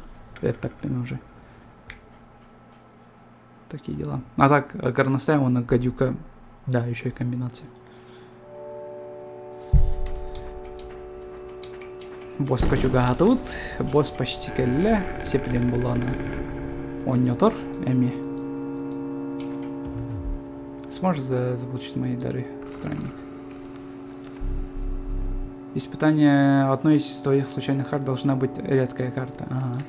Speaker 1: Эппэппин уже. Такие дела. А так, горностай, он гадюка, да, еще и комбинация. Босска чугаһатыбыт, босс почти кэллэ, сеплен буллаҕына оонньотор эмиэ. Сможешь заполучить мои дары, странник? Испытание одной из твоих случайных карт должна быть редкая карта. Ага.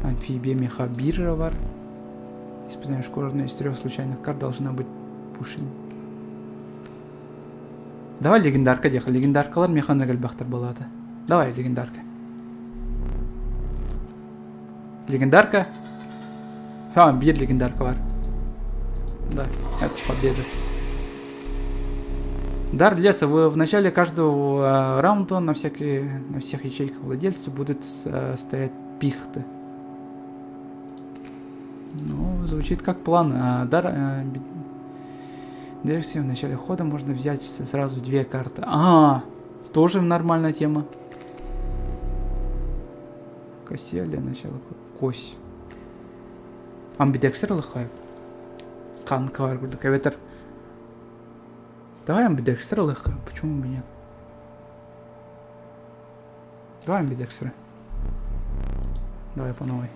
Speaker 1: Амфибия меха бирровар. Испытание шкуры одной из трех случайных карт должна быть пушин. Давай легендарка диэхэ. Легендаркалар механер элбэхтэр буолаата. Давай легендарка. Легендарка? А, биир легендарка бар. Да, это победа. Дар леса. Вы в начале каждого э, раунда на, всякие, на всех ячейках владельца будет э, стоять пихты. Ну, звучит как план. А, дар э, Дирекции в начале хода можно взять сразу две карты. А, тоже нормальная тема. Костя для начала кость. Амбидексер ылыхай. Ханка курдук эбэтэр. Давай амбидекстер ылыхха. Почему бы нет? Давай амбидекстера. Давай по новой.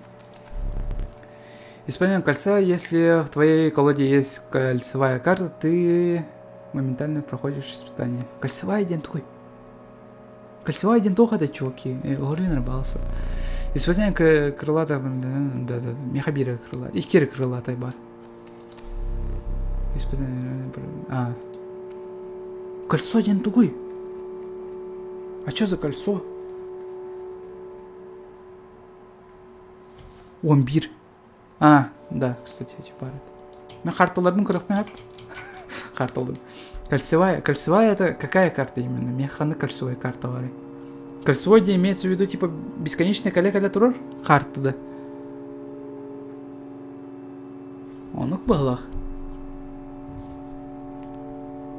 Speaker 1: Исполнение кольца. Если в твоей колоде есть кольцевая карта, ты моментально проходишь испытание. Кольцевая диэн тугуй? Кольцевая диэн туох это чуваки? Оһоруйан рыбалса. Испытание крылата, да, да, мехабира крыла. Иккери крылатай бар. Испытание... А. Кольцо диэн тугуй? А что за кольцо? 11. А, да, кстати, эти пары. Мен карталарбын көрөхпүн Карталдым. Кольцевая. Кольцевая это какая карта именно? Механы кольцевой карта бар. Кольцевой где имеется в виду типа бесконечный кале-кале турар карта да. Онук баһылах.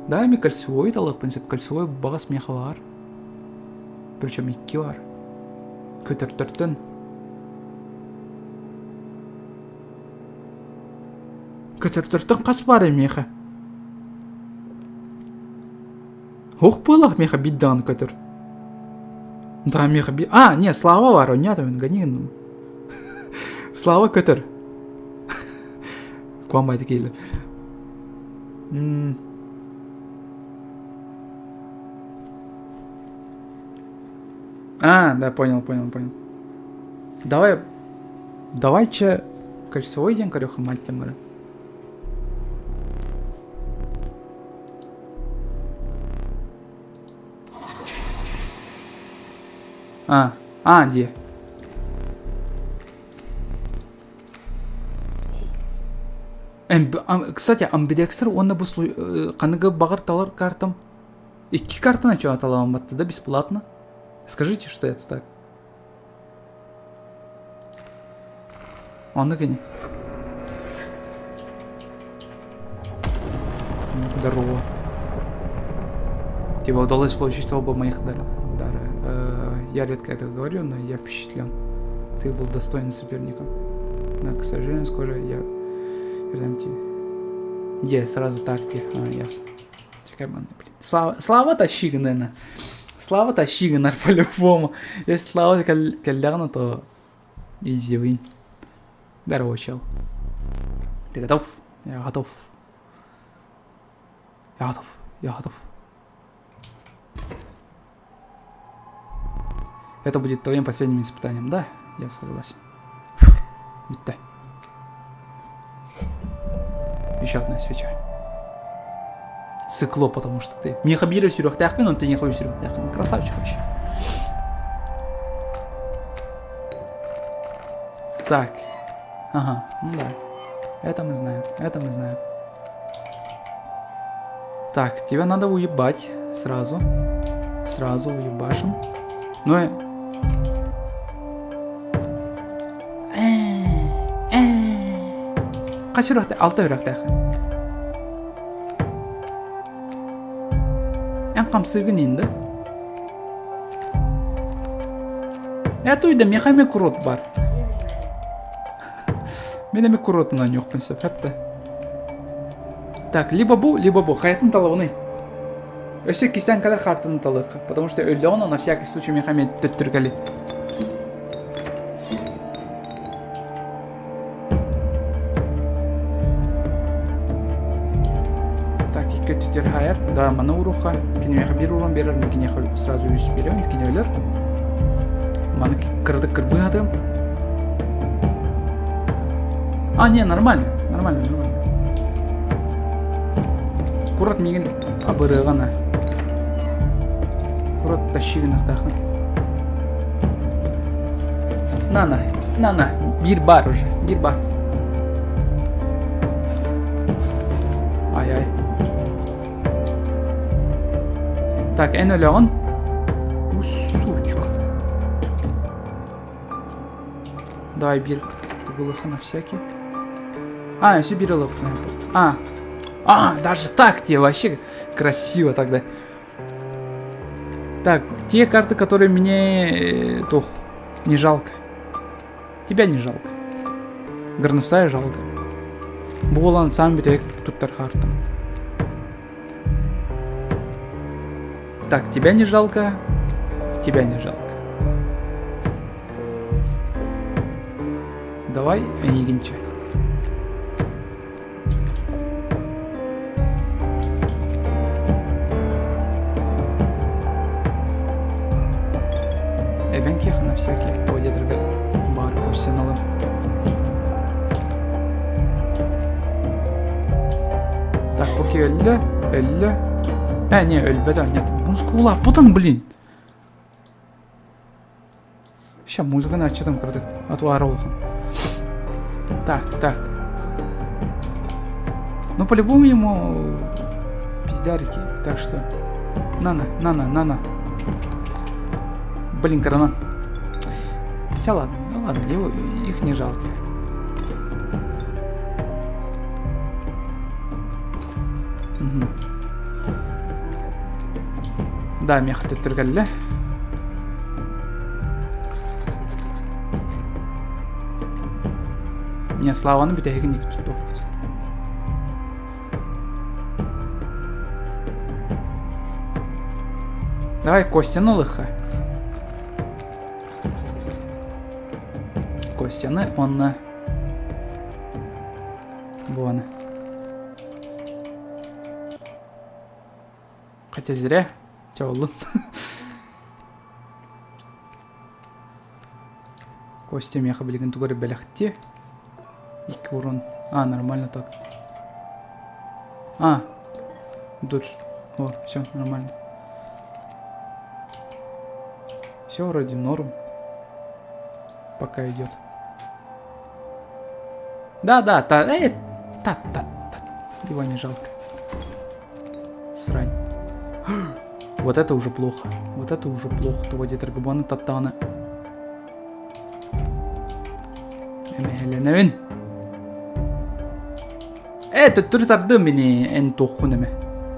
Speaker 1: Да, ми кольцевой талахпын сөп. Кольцевой баҕас меха бар. Причем икки бар. Көтөртөртөн. Көтөртөртөн хас баар миэхэ? Ох буолах миэхэ биир даҕаны көтөр. Да миэхэ би... А, не, Слава баар, онньоото мин гони Слава көтөр. Куамбай киилер. А, да, понял, понял, понял. Давай, давай-че кольцевой диэн көрүөххэ мать А, а, дии. Кстати, амбидекстер уонна бу ханыгы баҕар талар картам икки картаны чё аталаамматты да бесплатно? Скажите, что это так. Оннук ини. Здорово. Тебе удалось получить оба моих дара. дара. Э, я редко это говорю, но я впечатлен. Ты был достоин соперником. Но, к сожалению, скоро я передам тебе. Где? Сразу так, где? А, ясно. Чекай, блин. Слава, Слава тащи, наверное. Слава тащи, по-любому. Если Слава кэллэҕинэ, то изи win. Здорово, чел. Ты готов? Я готов. Я готов. Я готов. Это будет твоим последним испытанием, да? Я согласен. Бүттэ. Еще одна свеча. Сыкло, потому что ты. Миэхэ биир сүрүөхтээхпин, он ты сүрүөхтээхпин. Красавчик вообще. Так. Ага, ну да. Это мы знаем, это мы знаем. Так, тебя надо уебать сразу. Сразу уебашим. Ну и... Хас сүрэхтэ, алта сүрэхтээх. Эн хамсыгын ин да? Э туйда миэхэ эмиэ курот бар. Мин эмиэ куротунан оонньуохпун сөп, хатта. Так, либо бу, либо бу. Хайатын талабыный? Өссө иккистээн кэлэр хаартыны талыахха, потому что өллөҕүнэ на всякий случай миэхэ эмиэ төттөрү кэлий. Так, икки өттүтүгэр хаайар. Да, маны ууруохха. Киниэхэ биир ууран биэрэр, мин киниэхэ сразу үс биэрэбин, кини өлөр. Маны кыратык кырбыһатым. А, не, нормально, нормально, нормально. Курат миигин абырыаҕына. Курат тащи гынахтаахын. На-на, на-на. Биир бар уже, биир бар. Ай-ай. Так, эн өлөҕүн. Сучка. Давай биир тыбылыха на всякий. А, все биир А, а, даже так тебе вообще красиво тогда. Так, те карты, которые мне... Э, тух, не жалко. Тебя не жалко. Горностая жалко. Буолан сам бүтэһик туттар картам. Так, тебя не жалко, тебя не жалко. Давай, Онегинча. Эбэн киэх на всякий тоҕо диэтэргэ баар арсеналым. Так, окей, өллө, өллө. Э, не, өлбөтө, нет. Музыка улааппытын, блин. Ща музыканы аччатым кыратык, а то аара улахан. Так, так. Ну, по-любому ему пиздарики, так что... На-на, на-на, на-на. Блин, корона. Хотя ладно, ну ладно, его, их не жалко. Угу. Да, меха төттөргөллө. Не, Славаны бүтэһигин ик туттуохпут. Давай Костяны ылыхха. Костяны онна буоны. Хотя зря. Чэ оллун. Костя миэхэ билигин тугу эрэ бэлэхтиэ. Икки урон. А, нормально так. А, тут. О, все, нормально. Все вроде норм. Пока идет. Да, да, та, э, та, та, та. Его не жалко. Срань. Вот это уже плохо. Вот это уже плохо. Того диэтэр таптаҕына. Эмэһэлэнэбин. Э, төттөрү тардым мини эн туоххун эмэ.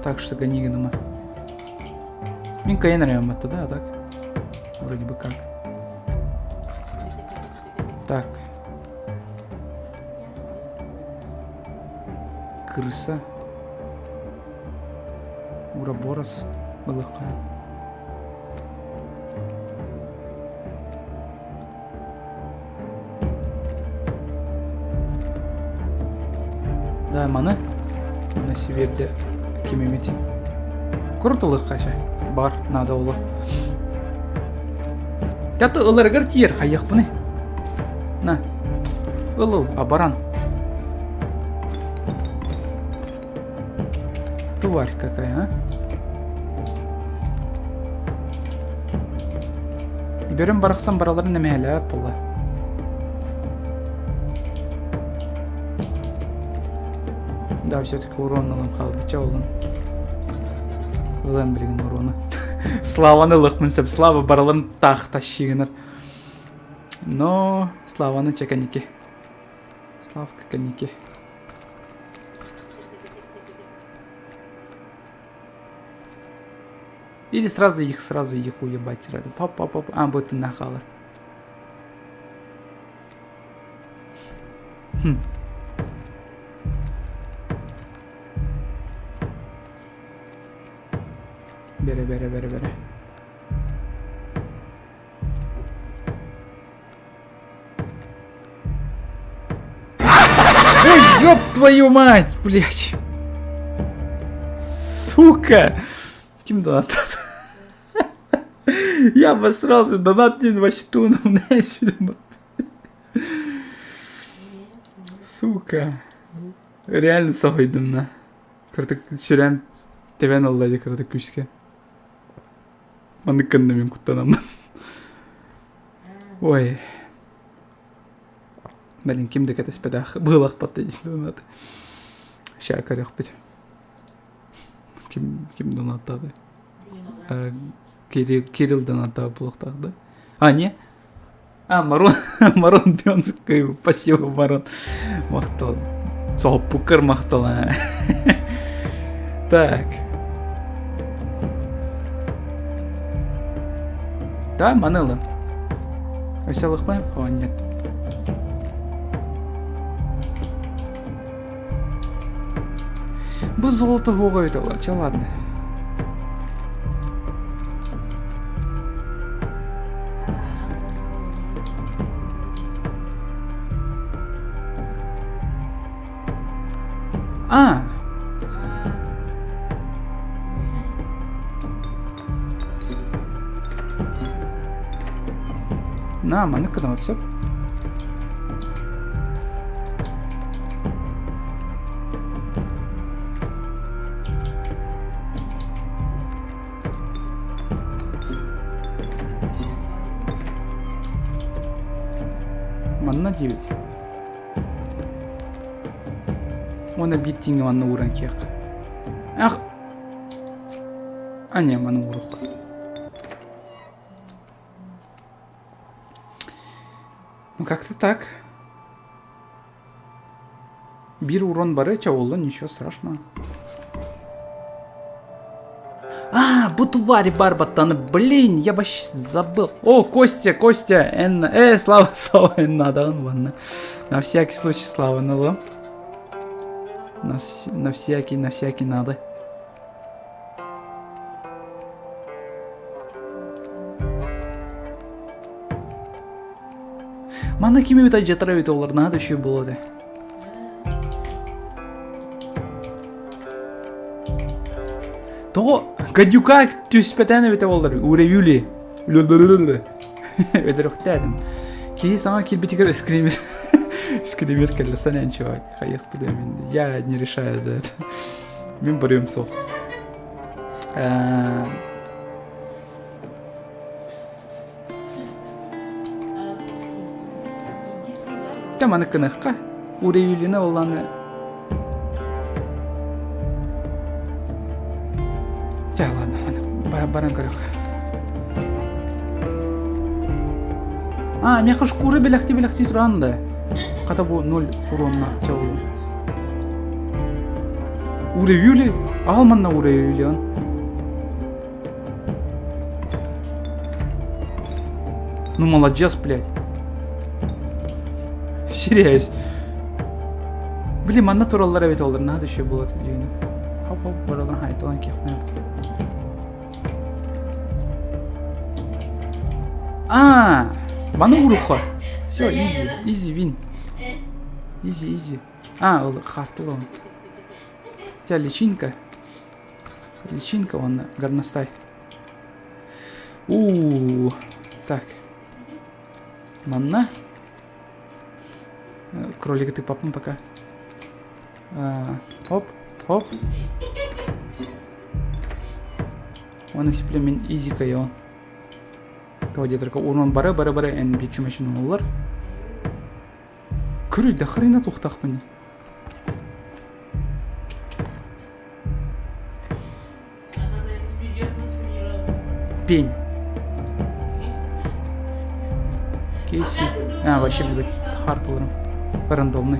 Speaker 1: Так что гони гыныма. Мин кайын эрэ да, а так? Вроде бы как. Так. Крыса. Уроборос ылыхха. Да, маны. Маны сибиэрдэ ким эмит. Курут ылыхха Бар, надо оло. Таты ыларыгар тиийэр хайыахпыный? На. Ыл ыл, абаран. Тварь какая, а? Бөрөм барахсан бараларын эмэһэлээбэт буолла. Да, все-таки урон ылан хаалбычча олун. Ылан билигин урону. Славаны ылыхпын сөп. Слава бараларын таах тащигынар. Но Славаны чеканики. Славка каники. Или сразу их, сразу их уебать. Сразу. Пап, пап, пап. А, будет нахалар. Хм. Бэрэ, бэрэ, бэрэ, бэрэ. Ой, ёб твою мать, блядь. Сука. Ким донат? Я обосрался, донат диэн вообще тугунан Сука. Реально соһуйдум на. Кыратык сүрэн тэбэн ылла дии кыратык күүскэ. Маннык гынна мин куттанаммын. Ой. Блин, ким да кэтэспэтэх быылахпат донат. Ща көрүөхпүт. Ким, ким донаттааты? Кирилл, Кирилл донаттаабыт буолуохтаах да? А, не? А, Марон, Марон Бенский, спасибо, Марон. Махтал. Соһуппуккар махтал. Так. Да, маны ылым. Өссө ылыхпайм? О, нет. Бу золото буоҕа өтөлөр, чэ ладно. А! На, маннык гына сөп. Манна диэбит. Уонна биир тииҥҥэ манна ууран киэх. Ах! А не, маны ууруох. Ну как-то так. Биир урон бары чаулла, ничего страшного. А, бу твари барбаттаны, блин, я вообще забыл. О, Костя, Костя, Энна, Слава, Слава, Энна, да, ладно. На всякий случай Слава, ну ладно. На, вс- на всякий, на всякий надо. Манна кими эбит айдьатар эбит олар наһаа да үчүгэй буолуо этэ. Тоҕо гадюка түспэтээн эбитэ буоллар урэюли Өлөрөхтөөтүм. Киһи саҥа киирбитигэр скример скример кэллэ санаан чувак хайыахпыт мин я не решаю за это мин барыам суох Дьэ маннык гыныахха. Уреюлина буоллаҕына Дьэ ладно, баран баран көрүөх. А, миэхэ шкура бэлэхтии-бэлэхтии туран да. Хата бу ноль уронна чаулун. Уреюли? Аҕал манна Уреюлион. Ну молодец, блядь. Серьез. Блин, манна тураллар эбит олар, надо еще было дьиэни. Хоп-хоп, баралар хайталан киэхпин. А, маны уруха. Все, изи, изи, вин. Изи, изи. А, ол карты ол. Тебя личинка. Личинка уонна горностай. У Так. Манна. Кролика ты папам пока. А, хоп, хоп. Уонна сиплемин изи кайон. Тоҕо диэтэргэ урон бары бары бары эн бичүмэшин оллар. Көрүй да хрена туохтаахпын. Пень. Кейси. А, вообще, блядь, хард ыларым. Рандомный.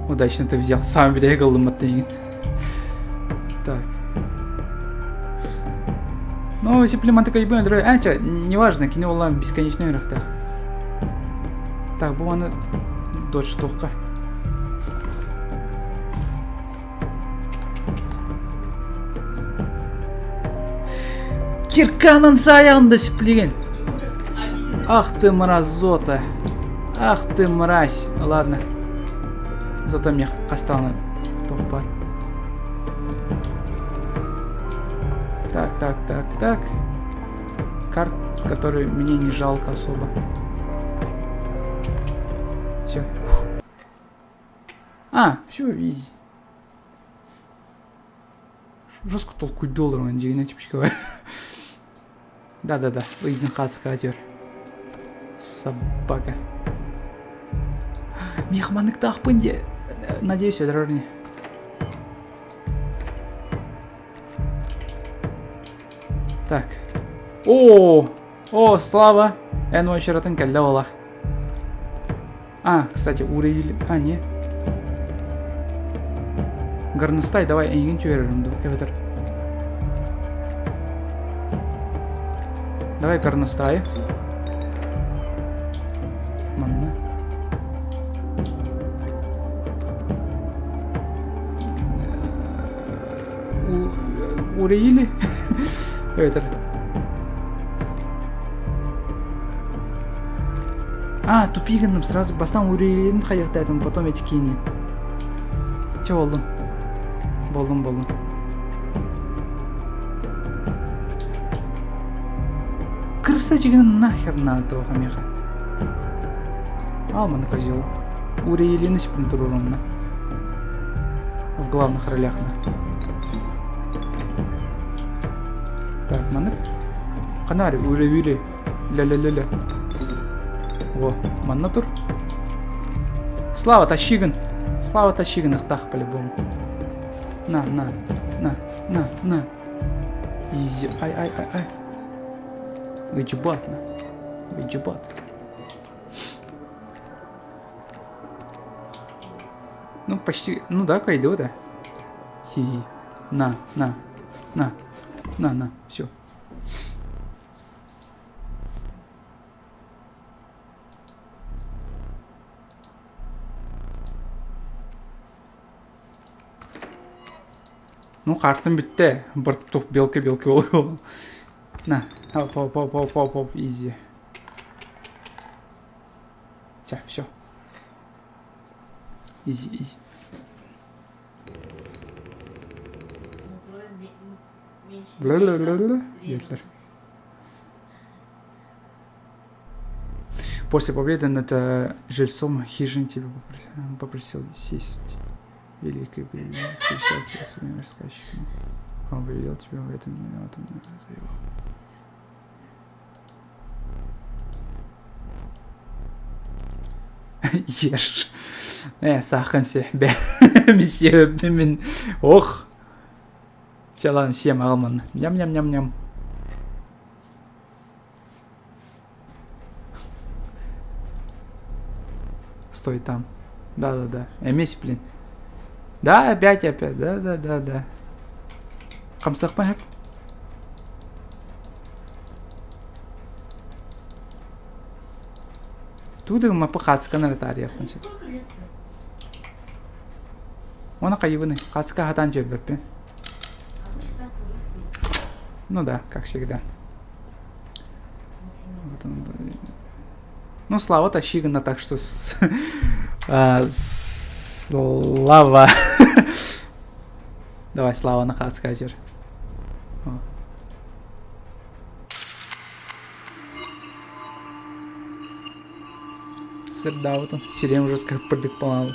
Speaker 1: Удачно ты взял. Сам бегал мотыгин. Так. Ну, сиплеманты кайбын, а, ча, неважно, кини олан бесконечный үрэхтээх. Так, бу аны дочь туохка. Кирканын саяғында сиплеген. Ах ты мразота. Ах ты мразь. Ладно. Зато мне хастаны туох Так, так, так, так. Карт, который мне не жалко особо. Все. А, все, изи. Жестко толкуйдуу олорон дьиҥинэн чипчикова. Да-да-да, ыйгын хаацкаа түөр. Собака. Миэхэ манныктаахпын диэ. Надеюсь, өлөрөр Так. О, о, Слава, эн уочаратын кэллэ олах. А, кстати, уровень... А, не. Горностай, давай, эйигин түһэрэрим дуу, эбэтэр. Давай горностай. Манна. Урэйили? Эбэтэр. А, тупи гынным сразу бастаан Урэйлин хайыахтаатым, потом эти киини. Чэ боллун. Боллун, боллун. Крыса дьигин нахер надо туох меха. Ал маны козел. Урэйлини сипин туруорумна. В главных ролях на. Так, маннык. Канари, уре-уре. Ля-ля-ля-ля. Во, манна тур. Слава, тащигын. Слава, тащигын, ахтах по-любому. На, на, на, на, на. Изи. Ай, ай, ай, ай. Ыдьыбат, на. Ыдьыбат. Ну, почти, ну да, кайду, да. Хи-хи. На, на, на, на, на, все. Ну, картым бүттэ. Бортух белка-белка ол. На, оп, оп, оп, оп, оп, оп, изи. Все, все. Изи, изи. Диэтилэр. После победы над жильцом хижин тебя попросил сесть. Великий причал тебя своим рассказчиком. Он повелел тебя в этом виноватым за его. Ешь. Э, сахан себе. Месье, мин. Ох. Чалан сиэм аҕалман. Ням-ням-ням-ням. Стой там. Да-да-да. Эмис, блин. Да, опять, опять. Да-да-да-да. Хамсахпа хэп. Тудыр мапы хаацкан эрэ таарыйахпын сөп. Уонна хайыбыный? Хаацка хатаан түөрбэппин. Ну да, как всегда. Вот он, ну, Слава тащи гына, так что... Слава. Давай, Слава на хаацка жер. Сырдаабытын сирэм жестко пырдык балаалы.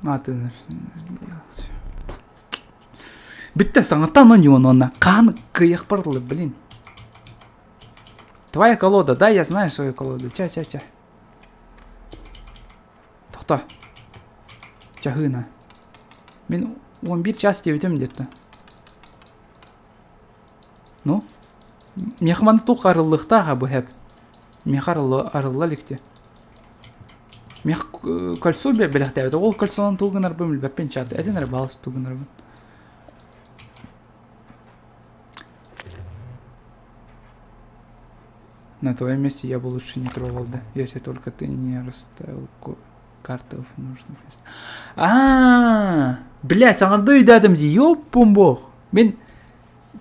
Speaker 1: А, ты Бүттэ саҥаттан оонньуон уонна хаан кыайыахпар дылы, блин. Твоя колода, да, я знаю свою колоду. Ча-ча-ча. Тохто. Чаһыына. Мин 11 час диэбитим где-то. Ну? Миэхэ манна туох арыллыахтаах бу хэп? Миэхэ арылла иликти. Миэхэ кольцо бэлэхтээбит. Ол кольцонан тугу гынарбын билбэппин чат. Этин эрэ баалыс тугу гынарбын. На твоем месте я бы лучше не трогал, да, если только ты не расставил карты в нужном месте. А, блядь, саҥарды өйдөөтүм дии, ёппун бог. Мин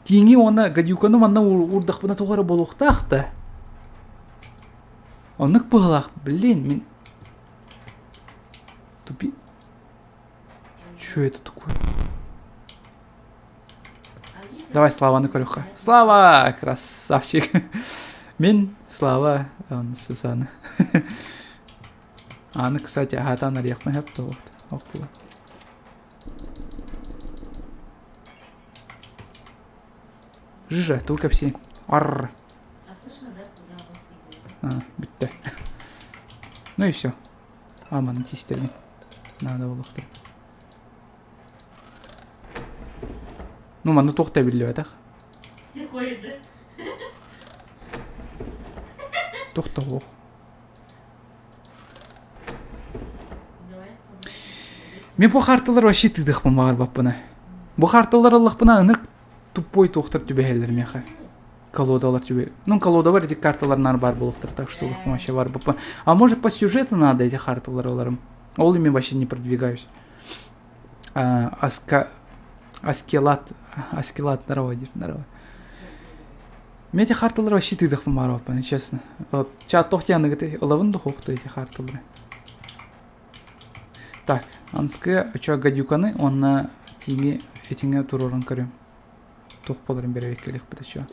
Speaker 1: тииҥи уонна гадюканы манна уурдахпына туох эрэ буолуохтаах да. Оннук быһыылаах, блин, мин тупи. Чё это такое? Давай Славаны көрүөххэ. Слава! Красавчик! Мин Слава, он Сусана. Аны, кстати, аһатан арыйахпын сөп да вот. Ох була. Жижа, тугу кэпсиэҥ? Арр.
Speaker 2: А слышно, да, когда он
Speaker 1: А, бүттэ. Ну и все. А, маны тиистэрбин. Надо буолуохтар. Ну, манна туох да биллибэтэх.
Speaker 2: Все ходят, да?
Speaker 1: Туох да суох. Мин бу хаартылар вообще тыытыахпын баҕарбаппына. Бу хаартылар ыллахпына ынырык тупой туохтар түбэһэллэр миэхэ. Колодалар түбэ. Ну, колодалар эти карталар наар баар буолуохтар, так что ыллахпын вообще барбаппын. А может по сюжету надо эти карталары ыларым. Ол ими вообще не продвигаюсь. А, аска... Аскелат... Аскелат, здорово, здорово. Мен эти карталары вообще тыытыахпын баҕарбаппын, честно. Вот, чат туох диэн аныгыты ылабын да хуохту эти карталары. Так, анскы очо гадюканы уонна тииҥи этиҥэ туруоран көрүм. Туох буоларын бэрэбиэркэлиэхпит очо.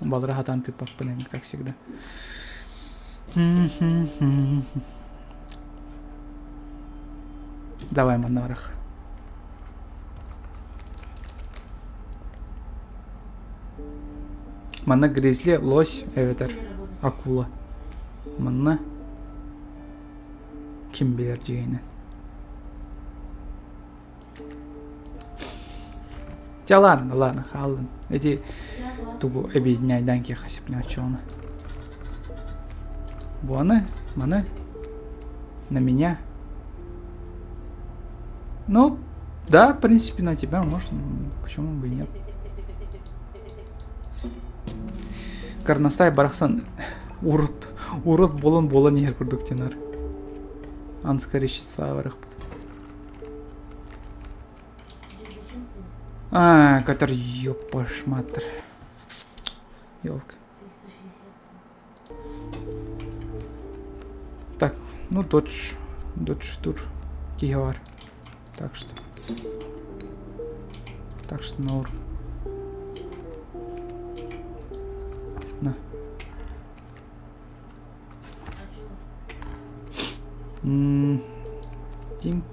Speaker 1: Балары хатаан тыыппаппын эми, как всегда. Давай, монарх. Манна гризли, лось, эбэтэр акула. Манна ким билэр дьиҥинэн. Дьэ ладно, ладно, хааллын. Эти тугу объединяйдан киэхэ сипнэ оччоҕуна. Буаны, маны, на меня. Ну, да, в принципе, на тебя можно, почему бы и нет. Горностай барахсан урут, урут буолан буолан иһэр курдук тинар. Анска речица барахпыт. А, который ёпашматр. Ёлка. Так, ну додж, додж тур киһи бар. Так что. Так что норм. На. М, Тим.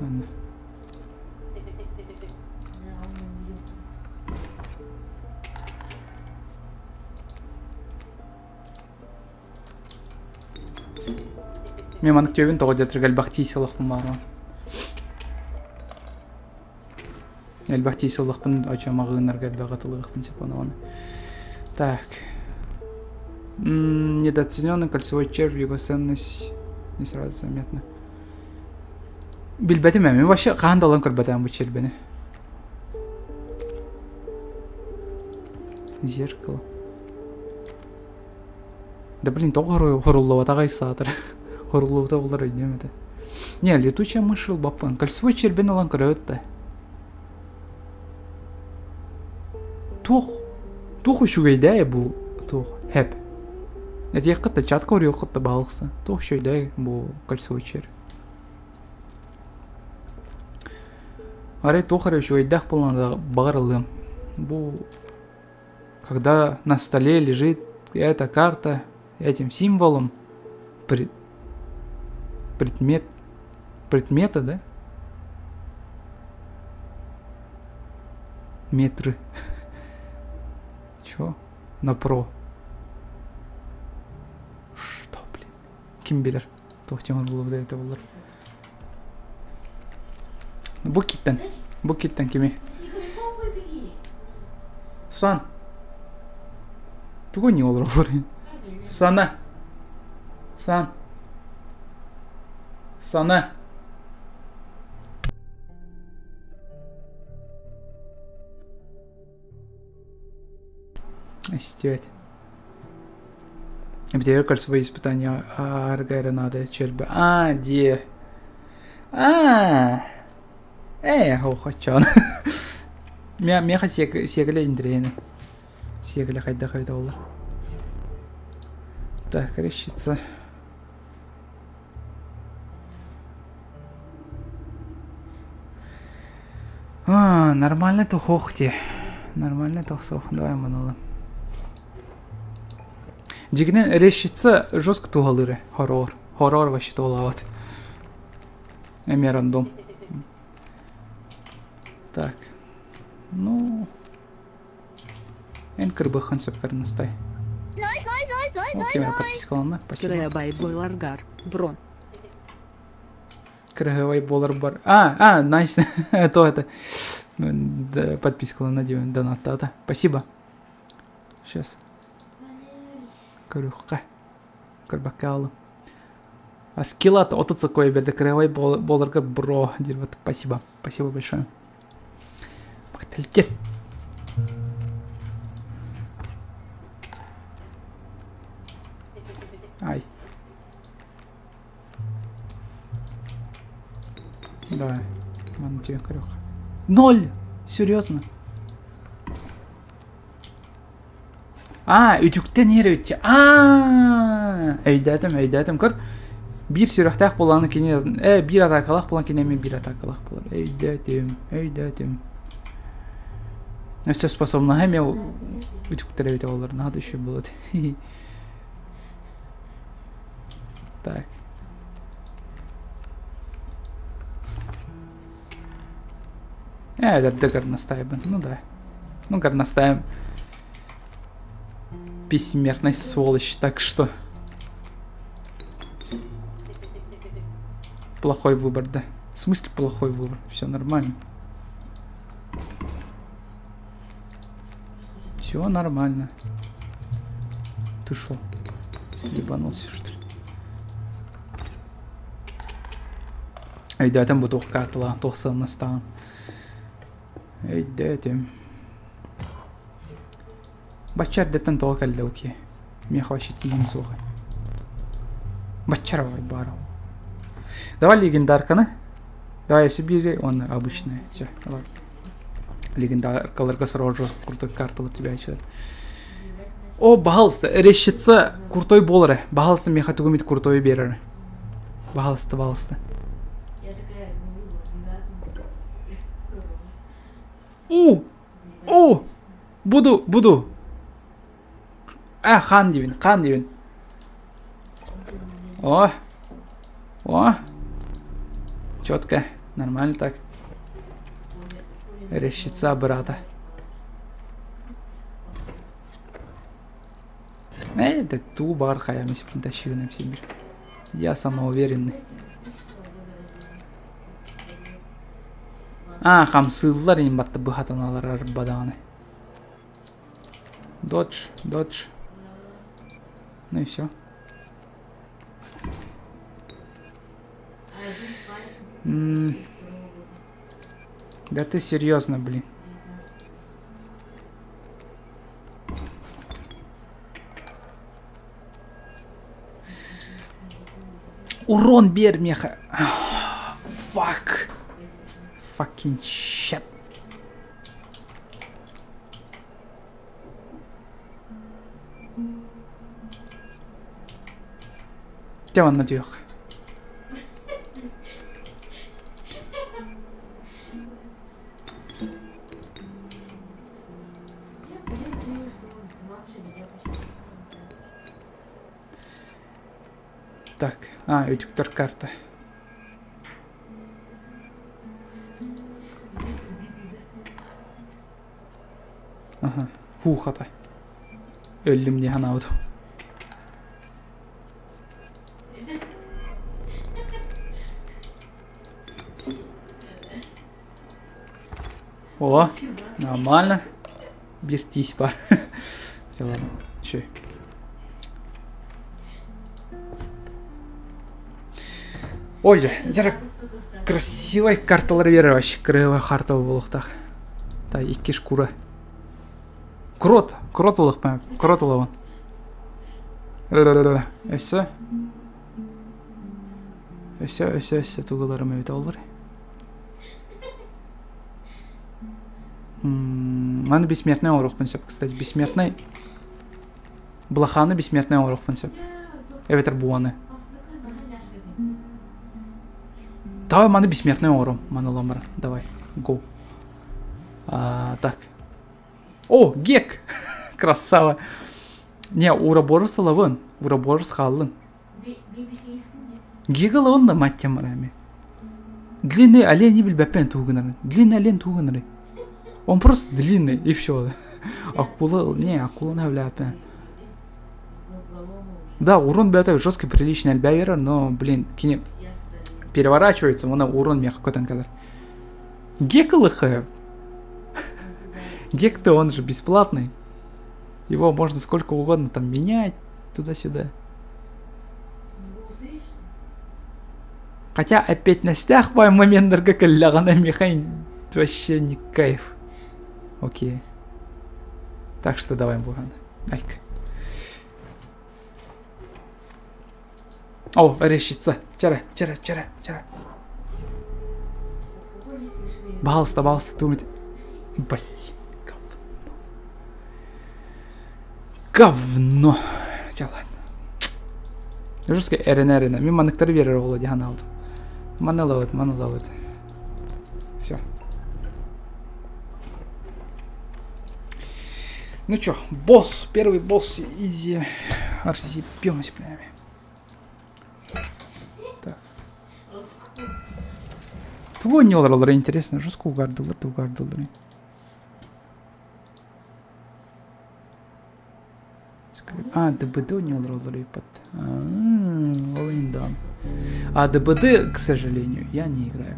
Speaker 1: Ладно. Мен маннык түөбүн тоҕо диэтэргэ элбэх тиис ылыахпын баҕарабын. Элбэх тиис ыллахпын очо маҕыыннарга элбэх атылыахпын сөп ону Так. Недооцененный кольцевой червь, его ценность не сразу заметна. Билбэтим ээ, мин вообще хаһан да ылан көрбөтөм бу червени. Зеркало. Да блин, тоҕо хоруллубатаҕай саатар. Хоруллубута буолар өйдүөм этэ. Не, летучая мышь ылбаппын. Кольцевой червень ылан көрөбүт да. Туох туох үчүгэйдээ бу туох хэп. Этиэххит да чатка уруйуоххут да баалыкса. Туох үчүгэйдээ бу кольцевой червь. Арай туох эрэ үчүгэйдээх буолан баҕар ылыам. Бу когда на столе лежит эта карта этим символом предмет предмета, да? Метры. Чё? На про. Что, блин? Ким билэр? Туох диэн оҥоруллубута эбитэ буоллар. Бу киттэн. Бу киттэн кими? Сан. Тугу не олороллор? Сана. Сан. Сана. Истибэт. Эбэтэр кольцевое испытание аарга эрэ наада чөрбө. Аа, дии. Аа. Ээ, хоочоон. Миэхэ сиэкилэ интэриэһинэй. Сиэкилэ хайдах эбитэ буоллар. Так, решится. А, нормально тухуох дии. Нормально тохсуох. Давай маналым. Дьигинэн резчица жестко туһалыыр хоррор. Хоррор вообще туһалаабат. Эмиэ рандом. Так. Ну... Эн кырбыаххын сөп кырнастай. Окей, подпискаланна. Спасибо.
Speaker 3: Кырыабай буоларгар, бро.
Speaker 1: Кыраһыабай буолар бар. А, а, найс. То это. Подпискаланна диэн донаттаата. Спасибо. Сейчас. Көрүөххэ. Көрбөккө хааллым. А скилла отут сокой берді кырыабай буоларга бро диир вот спасибо. Спасибо большое. Махталькет. Ай. Давай. Ман тебе көрөх. Ноль! Серьезно? А, үтүктэн иһэр эбит. А, өйдөөтүм, өйдөөтүм. Көр, биир сүрэхтээх буолааны кини э, биир атаакалаах буолан кини эмиэ биир атаакалаах буолар. Өйдөөтүм, өйдөөтүм. Өссө способнаһа эмиэ үтүктэр эбит оҕолор. Наһаа да үчүгэй буолуо этэ. Так. Э, это горностайбын. Ну да. Ну, горностаем бессмертной сволочь, так что... Плохой выбор, да. В смысле плохой выбор? Все нормально. Все нормально. Ты шо? Ебанулся, что ли? Өйдөөтүм бу туох карталаан, туох сыаннастаан. Өйдөөтүм. Бачча эрдэттэн тоҕо кэллэ окей. Миэхэ вообще тиийим суоҕа. Баччара бар Давай легендарканы. Давай если бири, он обычный. Все, давай. Легендаркаларга сразу же крутой карталар тебя человек. О, баһалыста, резчица крутой буолар. Баһалыста миэхэ тугу эмит крутой биэрэр. Баһалыста, баһалыста. У! У! Буду, буду. А, хаан диибин, хаан диибин. О! О! Четко, нормально так. Резчица брата. Э, это ту бар хайам тащигынан сибир. Я самоуверенный. А, хамсыыллар иин батта быһатаналар арба даҕаны. Додж, додж. Ну и все. Да ты серьезно, блин. Урон биэр миэхэ. Fuck. Fucking shit. Дьэ манна түһүөх. Так, а, үтүктэр карта. Аха, һуу хата. Өллүм дии санаабытым. О, нормально. Биир тиис бар. Все, ладно. Үчүгэй. Ой, дьэ, красивай карталар биэрэр вообще кырыһыбай карта буолуохтаах. Так, икки шкура. Крот, крот ылыахпын, крот ылабын. Өссө. Өссө, өссө, өссө тугу ыларым эбитэ олор. Маны бессмертный оҥоруохпун сөп, кстати. Бессмертный Блоханы бессмертный оҥоруохпун сөп. Эбэтэр буоны. Давай маны бессмертный оҥорум. Маны ылан баран. Давай. Го. А, так. О, Гек! Красава! Не, Уроборос ылабын. Уроборос хааллын. Гек ылабын да мать тем Длинный олень не билбэппин тугу гынарын. Длинный олень тугу гынары. Он просто длинный, и все. Акула, не, акула не Да, урон бэйэтэ жесткий приличный альбявера, но, блин, кини переворачивается, он урон меха көтөн кэлэр. Гек ЛХ. Гек-то он же бесплатный. Его можно сколько угодно там менять туда-сюда. Хотя опять на стях бай моменттарга кэллэҕинэ миэхэ вообще не кайф. Окей. Так что давай, Буган. Айка. О, решится. Чара, чара, чара, чара. Баҕалыста, баҕалыста, думать. Блин, говно. Говно. Чэ, ладно. Жестко эрэнэ эрэнэ. Мин манныктары биэрэр оҕоло дии санаабытым. Маны ылабыт, маны ылабыт. Все. Ну чё, босс, первый босс, изи. Разъебемся, блями. Так. Тугу оонньуулар интересно, жестко угаардылар да угаардылар. А, ДБД оонньуулар под. Ол да. А ДБД, к сожалению, я не играю.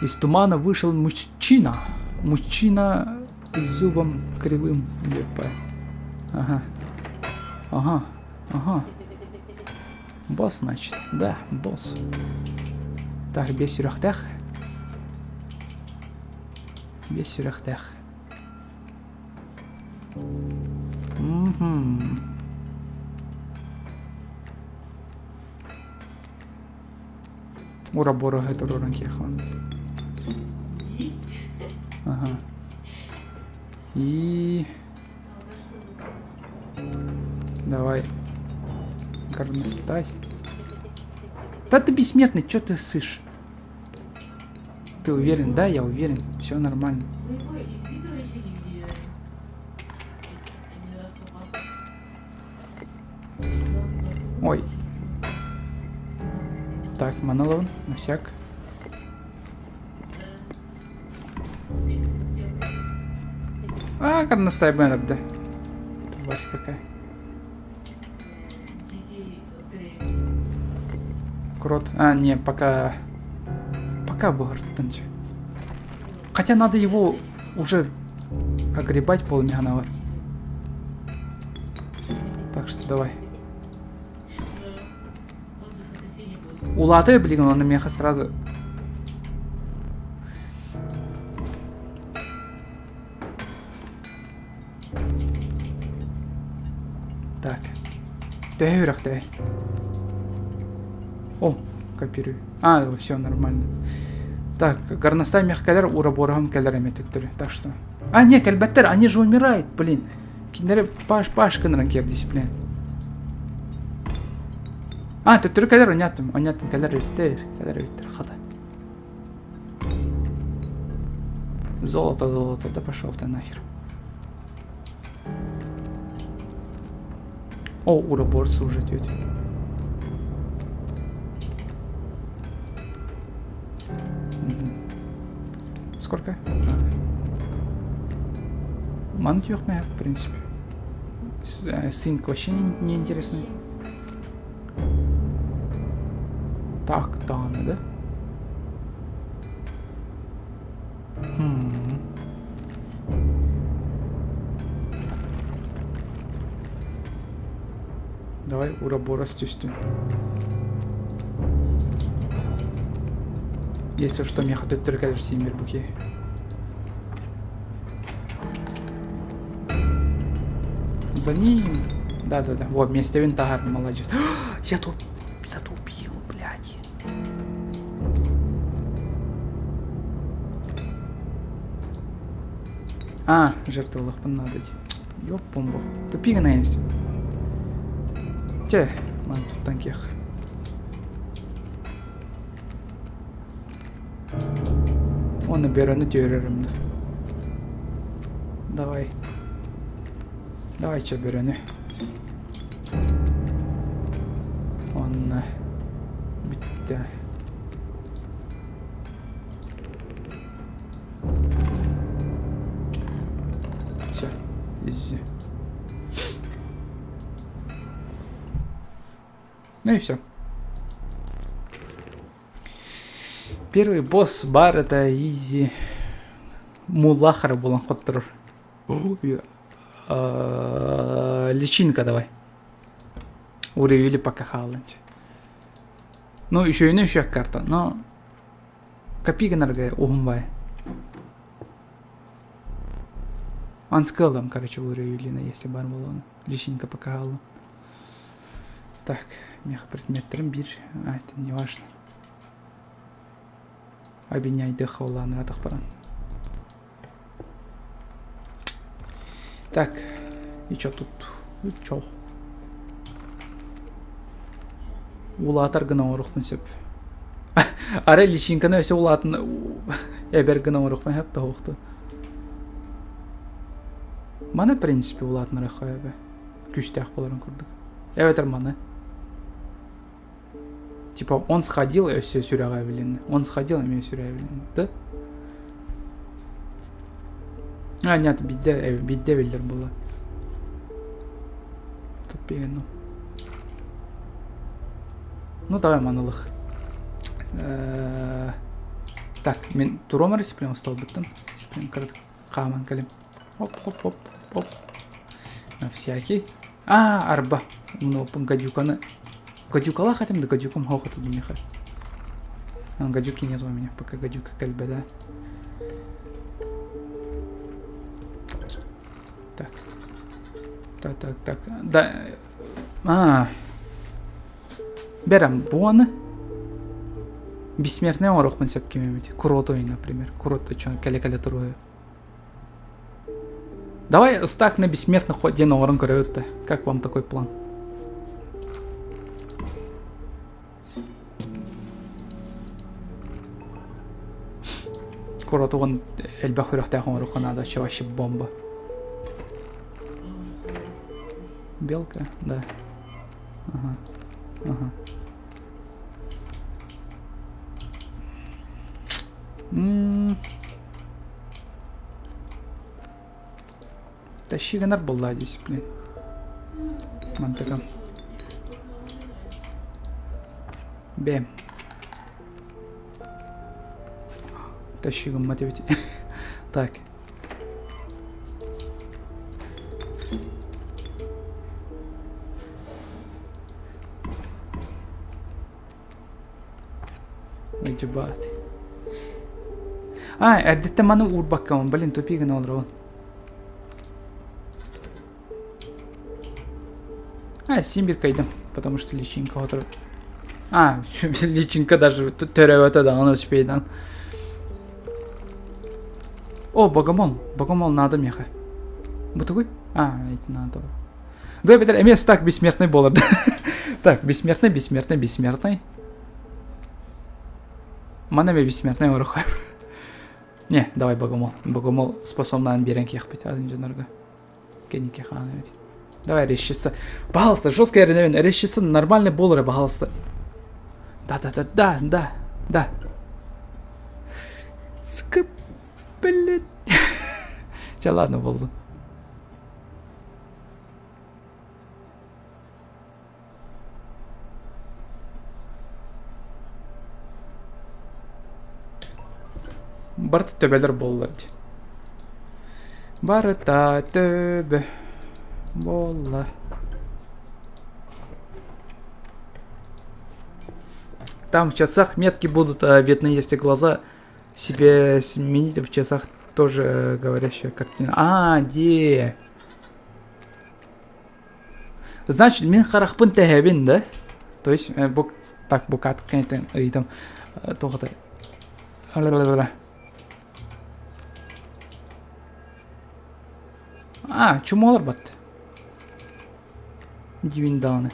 Speaker 1: Из тумана вышел мужчина. Мужчина с зубом кривым. Епа. Ага. Ага. Ага. Босс, значит. Да, босс. Так, биэс сүрэхтээх. Биэс сүрэхтээх. Мгм. Ура-бора туруоран киэхэ Ага. И... Давай. Горностай. Да ты бессмертный, что ты сышь? Ты уверен? Да, я уверен. Все нормально. Ой. Так, Маноловын, на всяк. А, горностай да. Тварь какая. Крот. А, не, пока... Пока буһартынчы. Хотя надо его уже огребать полмеганавар. Так что давай. Улаатыы билигин онно миэхэ сразу Так. Төһө үрэхтэй? О, копирую. А, все нормально. Так, горностай мех кэлэр, уробором кэлэр эмэ төттөрү. Так что... А, не, кэлбэттэр, они же умирают, блин. Кинилэри паш-паш гыннаран киэр блин. А, төттөрү кэлэр, онятым, онятым, кэлэр үттэр, кэлэр үттэр, хата. Золото, золото, да пошел ты нахер. О, уроборцы уже тетя. Сколько? Мантюх в принципе. Синк вообще не интересный. Так, даҕаны да? Хм. Давай уроборос түстүн. Если что, миэхэ төттөрү кэлэр сииммир бу киһи. За ним. Да-да-да. Вот, миэстэбин таһар, молодец. Я тут затупил, блядь. А, жертвалыахпын наада дии. Ёппун бу. Тупи гына есть. Чэ, ман туттан киэх. Уонна бөрөнү түһэрэрим дуу. Давай. Давай чэ бөрөнү. Уонна бүттэ. Все, изи. Ну и все. Первый босс бар это изи Мулахара булан хотторор. Личинка давай. Уревили пока хаалынча. Ну, еще и еще карта, но копи гынарга уһун бай. Анскылам, короче, уревили, если бар буолуону. Личинка пока хаалын. Так, меха предметтерим биир, а, это не важно. Объединяйдых оллаан баран. Так, и чё тут? Чё? Улаатар гына оҥоруохпун сөп. Арай личинканы өссө улаатын эбэр гына оҥоруохпун сөп тоһуохту. Маны, в принципе, улаатынарыахха эбэ. Күүстээх буоларын курдук. Эбэтэр маны. Типа он сходил, өссө сүрэҕэ эбилиннэ. Он сходил, эмиэ сүрэҕэ эбилиннэ. Да? А, нет, бидде, бидде биллэр була. Тут ну. Ну, давай манылых. Так, мен туруом эрэ сиплем столбуттан. Сиплем кыратык хааман кэлим. Оп, оп, оп, оп. На всякий. А, арба. Умноппун гадюканы. Гадюкала хотим, да гадюкам хохоту димиха. А, гадюки нет у меня, пока гадюка кальбе, да. Так. Так, так, так. Да. А. Берем буаны. Бессмертный оҥоруохпун сөп кимимит. Куротой, например. Курот кэлэ-кэлэ туруһу. Давай стак на бессмертных хоть диэн оҥорон көрөбүт да. Как вам такой план? Куротугун элбэх үрэхтээх оҥоруохха наада, вообще бомба. Белка, да. Ага. Ага. М-м. Тащи гынар буолла дисциплин. Мантыкам. Бэм. Тащи гыммат эбит. Так. Дьыбаат. А, эрдэттэн маны уурбаккабын, блин, тупик гына олоробун. А, син кайдым, потому что личинка отыр. А, личинка даже төрөбөтө даҕаны успейдан. О, богомол, богомол надо меха. Бу А, эти надо. Да, эбэтэр эмиэ так бессмертный буолар. Так, бессмертный, бессмертный, бессмертный. Мана эмиэ бессмертный оҥоруохха. Не, давай богомол. Богомол способнаан биэрэн киэхпит атын дьоннорго. Кэнники хаан эбит. Давай резчица. Пожалуйста, жестко эрэнэбин. Резчица нормальный буолара, пожалуйста. Да-да-да-да, да, да. Сука, блядь. Чэ, ладно, буоллун. Барыта төбөлөр буоллар дии. Барыта төбө буолла. Там в часах метки будут э, видны, если глаза себе сменить в часах тоже э, говорящая картина. А, де. Значит, мин харахпын тэһэбин, да? То есть, э, бу, так, бу кат кэнтэн ыйтам тоҕо А, чумолар бат. Дивин даҕаны.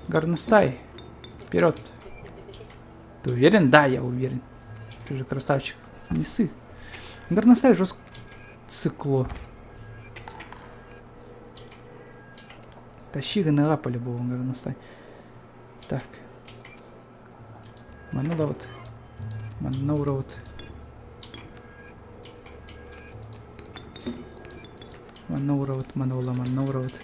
Speaker 1: Горностай. Вперед. Ты уверен? Да, я уверен. Ты же красавчик. Не ссы. Горностай жестко цикло. Тащи гыныга по-любому горностай. Так. Манна вот. Манна вот. Манна уурабыт, манна буолла, манна уурабыт.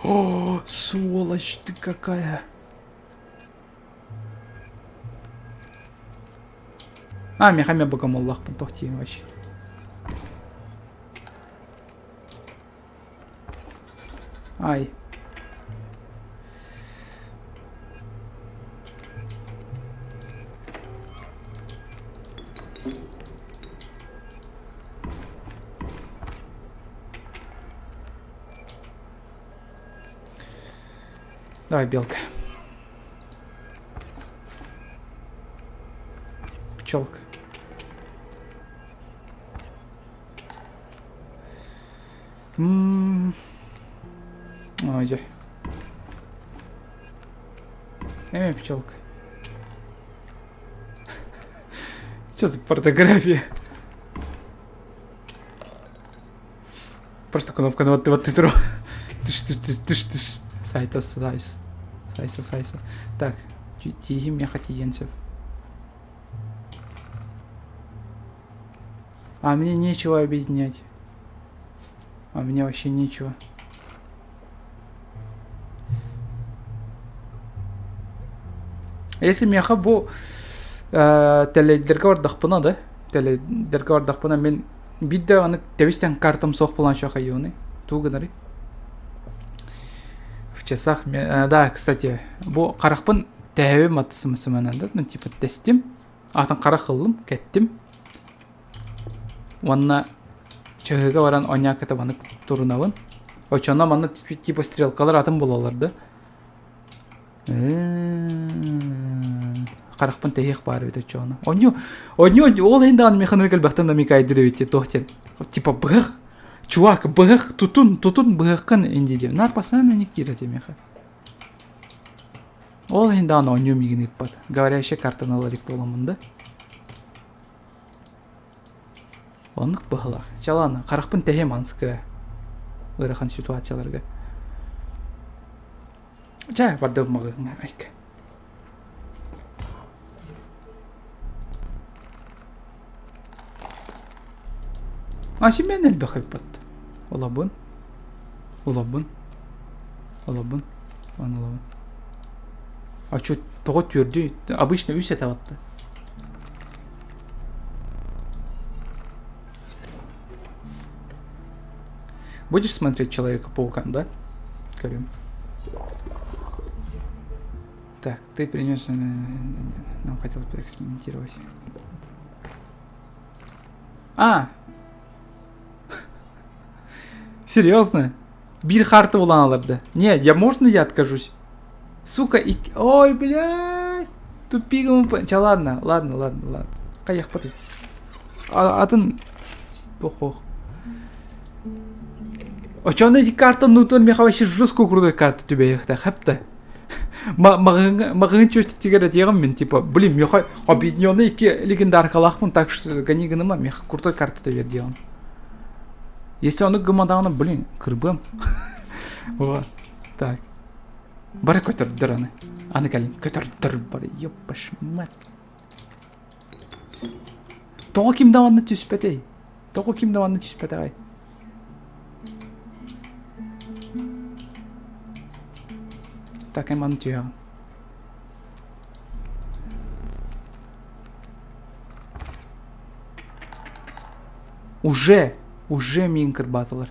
Speaker 1: О, сволочь ты какая! А, миэхэ эмиэ богомоллоохпун туох диэм вообще. Ай. Давай, белка. Пчелка. М Ой, дьэ. Эмиэ пчелка. Что за портография? Просто кнопка на вот вот ты Тыш тыш тыш тыш тыш. Сайта сайс. Сайса сайса. Так, тииһим миэхэ тиийэн сөп. А мне нечего объединять. А мне вообще нечего. Если миэхэ бу тэлэйдэргэ бардахпына да, тэлэйдэргэ бардахпына мин биир да аны тэбистэн картам суох буолан шахайыыны. Тугу гынарый? В часах, да, кстати, бу харахпын тэһэбим атысымысыманан да, ну типа тэстим. Атын харах ыллым, кэттим. Уонна чаһыыга баран оонньоокко маннык турунабын. Оччоно манна типа стрелкалар атын буолаллар да. Харахпын тэһиэх баар эбит оччоҕуна. Онньу, онньу ол иһин даҕаны миэхэ ынырык элбэхтэн да микайдыр эбит туох диэн. Типа быһах, чувак, быһах, тутун, тутун быһаххын инди диэн. Наар постоянно ник киирэр этэ миэхэ. Ол иһин даҕаны оонньуу миигин ыыппат. Говорящая картаны ыла илик буоламмын да. Оннук быһыылаах. Чэ ладно, харахпын тэһиэм анскы ыарахан ситуацияларга. Чэ, бардым маҕаһыыҥҥа айка. А симэн элбэх ыппат. Олобун. Олобун. Олобун. Аны олобун. А чё, тоҕо түөрдүй? Обычно үс этэ батта. Будешь смотреть Человека-паука, да? Карим? Так, ты принес... Э, нам хотелось поэкспериментировать. А! Серьезно? Биир харты булан аларды. Не, я можно я откажусь? Сука, и... Ой, блядь! Тупигом... Ча, ладно, ладно, ладно, ладно. Хайахпатый. Атын... Тохох. Очон эти карта нутон меха вообще жестко крутой карта тебе ехта хапта. Маҕаһыын чүөчэтигэр этиэҕим мин типа блин миэхэ объединенный икки легендаркалаахпын так что гони гыныма миэхэ крутой карта бер диэҕим. Если ону гымадаҕына блин кырбыам. Вот так. Бары көтөрдөр аны. Аны кэлин көтөрдөр бары ёппаш мать. Тоҕо ким да манна түспэтэй? Тоҕо ким да манна түспэтэҕэй? Так, эн манна түһэҕин. Уже, уже миигин кырбаатылар.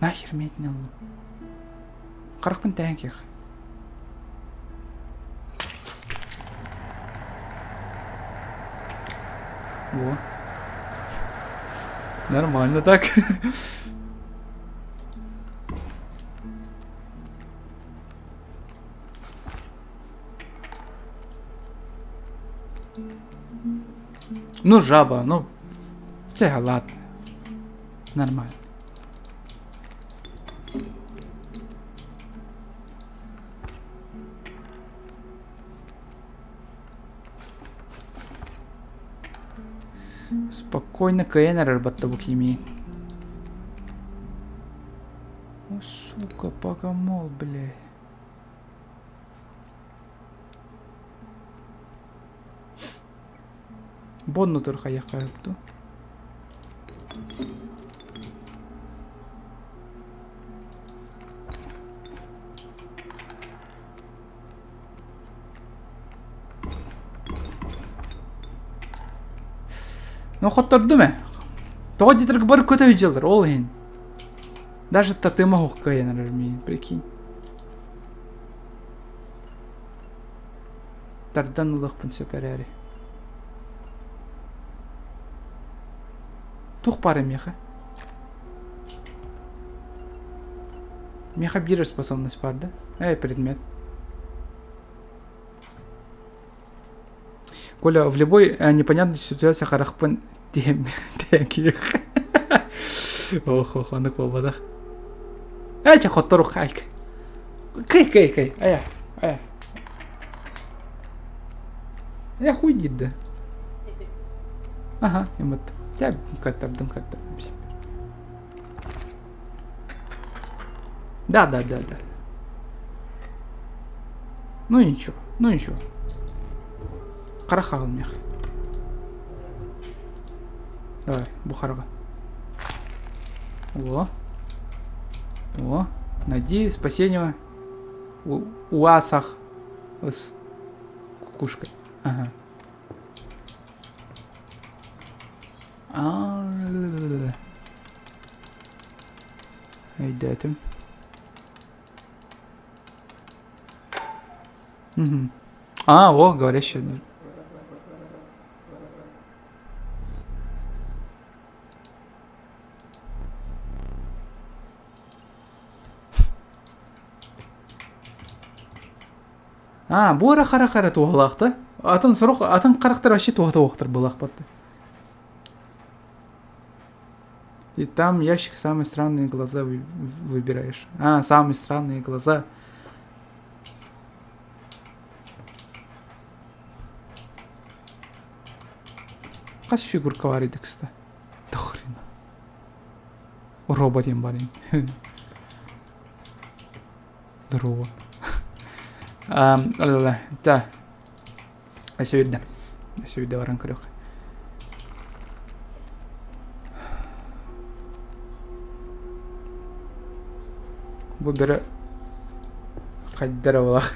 Speaker 1: Нахер миэтин ыллым. Харахпын тэһэн киэх. Во. Нормально так. Ну, жаба, ну... Те, ладно. Нормально. Спокойно кыайан эрэр батта бу кимиин. О, сука, богомол, бля. Бонну тур хайахха ту. Ну хоттордум ээ. Тоҕо диэтэргэ бары көтө сылдьаллар ол иһин. Даже татыма суох кыайан эрэр миин, прикинь. Тардан ылыахпын сөп эрээри. Туох баар миэхэ? Миэхэ биир способность баар да? Эй, предмет. Коля, в любой э, непонятной ситуации харахпын тиһэм тиһэн Ох, ох, оннук буолбатах. Ээ, чэ, хотторук, айк. Кый, кый, кый, ая, ая. Я хуй диир да. Ага, имат. Тя каттардым, каттардым. Да, да, да, да. Ну ничего, ну ничего. Хара хаҕыл миэхэ. Давай, бу хараҕа. О. О. Найди спасение у уасах с кукушкой. Ага. А Өйдөөтүм. Мгм. А, о, говорящая. А, бу эрэ харах эрэ туһалаах да? Атын сорох атын харахтар вообще туһата уохтар буолаахпат. И там ящик самые странные глаза вы, выбираешь. А, самые странные глаза. Хас фигурка бар edi кстати. Да хрена. Робот диэн бар Здорово. Да. Өсө Өсө үрдэ баран көрүөх. Бу бөрө хайдара буолах.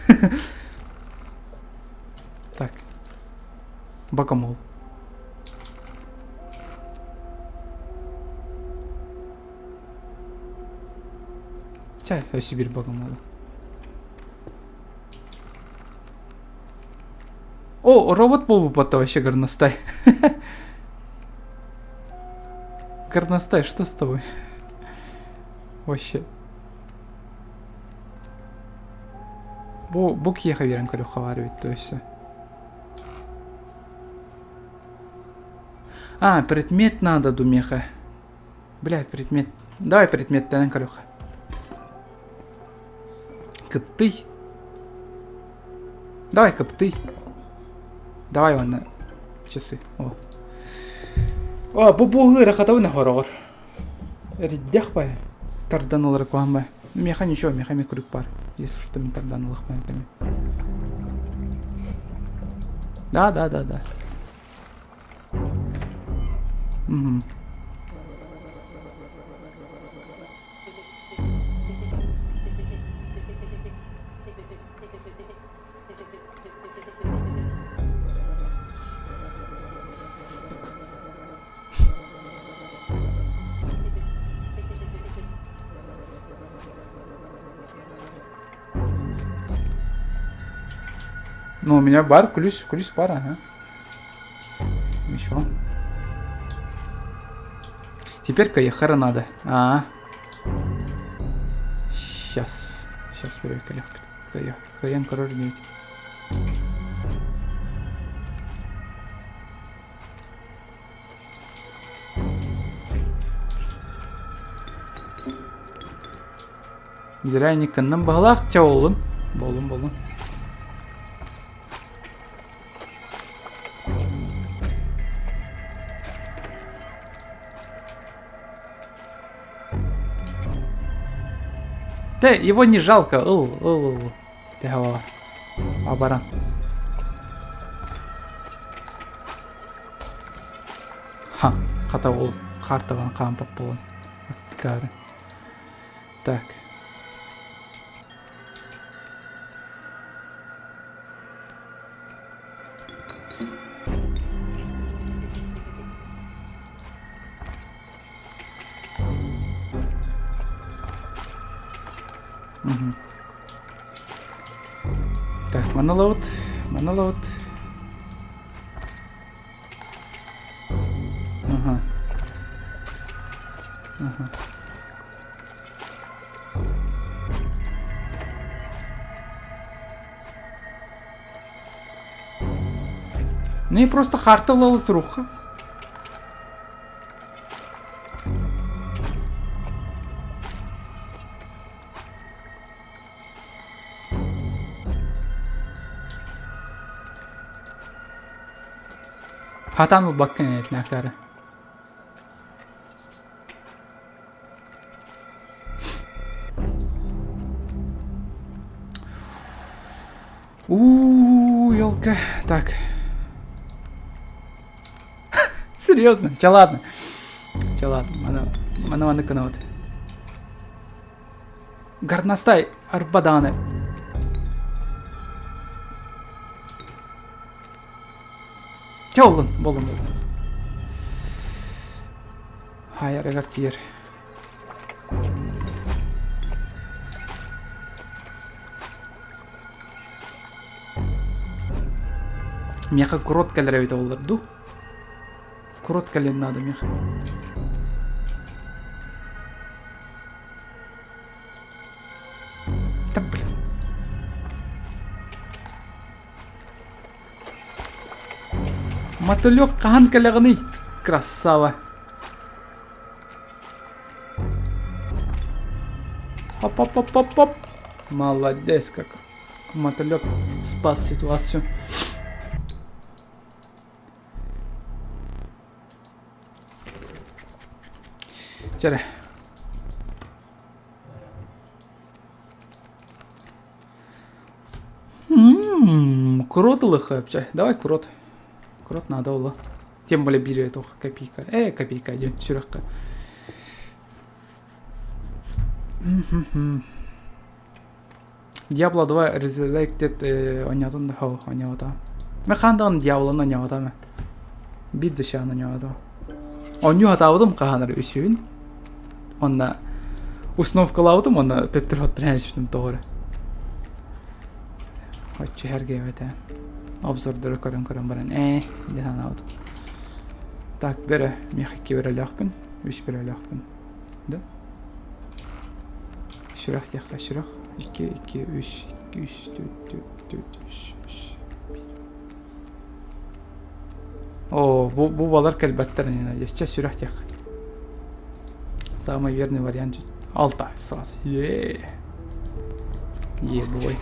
Speaker 1: Так. Богомол. Чай, өссө биир богомолу. О, робот буолбуппат вообще горностай. Горностай, что с тобой? Вообще. Бу, бу киэхэ биэрэн көрүөххэ баар эбит то есть. А, предмет надо думеха. Бля, предмет. Давай предметтэнэн көрүөххэ. Кыптый. Давай кыптый. Давай уонна часы. О. О, бу буоһу эрэ хороҕор. Эриддэх бай. Тардан ылар куһаан бай. Миэхэ ничего, миэхэ эмиэ крюк бар. Если что, мин тардан ылах бай. Да, да, да, да. Угу. Ну, у меня бар, ключ, ключ бар, ага. Еще. Теперь Каяхара надо. А, -а. Сейчас. Сейчас первый Каян король 9. Зря никканнан баһылаах чэ буоллун. Буоллун буоллун. Те, его не жалко, ыл, ыл, ыл. Тэһэ Абаран. Ха, хата ол картаҕын хаампат буолан. Аккаары. Так. Мгм. Так, маны ылабыт, маны ылабыт. Ага. Ага. Не просто харта ылалы турукка. Хатан ылбаккын этин акары. У, елка. Так. Серьезно? Ча ладно. Ча ладно. Мана, мана маны кынабыт. Горностай арбаданы. Чэ оллун, боллун, боллун. Хайарыгар тиийэр. Миэхэ курот кэлэр эбит оллар дуу? Курот кэлиэн наада миэхэ. Да блин. Мотылек хаһан кэлэҕиний? Красава. Оп-оп-оп-оп-оп. Молодец как. Мотылек спас ситуацию. Чэрэ. Ммм, крот ылыхха Давай крот. Крот надо было. Тем более биир туох копейка. Копейка диэн сүрэххэ. Diablo 2 Resurrected оонньоотун да хоо оонньообото. Мен хаан даҕаны Diablo-ны оонньообото Биир да шааны оонньообото. Оонньуу хатаабытым хаһан эрэ үсүһүн. Онно установкалаабытым уонна төттөрү хоттон ээспитим тоҕо эрэ. Оччо иһэргээбэтэ. Обзордары көрөн-көрөн баран ээ дии санаабытым. Так, бөрө, миэхэ икки бөрөлөөхпүн, үс бөрөлөөхпүн. Да? Сүрэх диэххэ сүрэх. Икки, икки, үс, икки, үс, төрт, төрт, төрт, үс, үс, биир. О, бу, бу балар кэлбэттэр ини надеюсь. Чэ, сүрэх диэххэ. Самый верный вариант. Алта сразу. Е. Е-бой.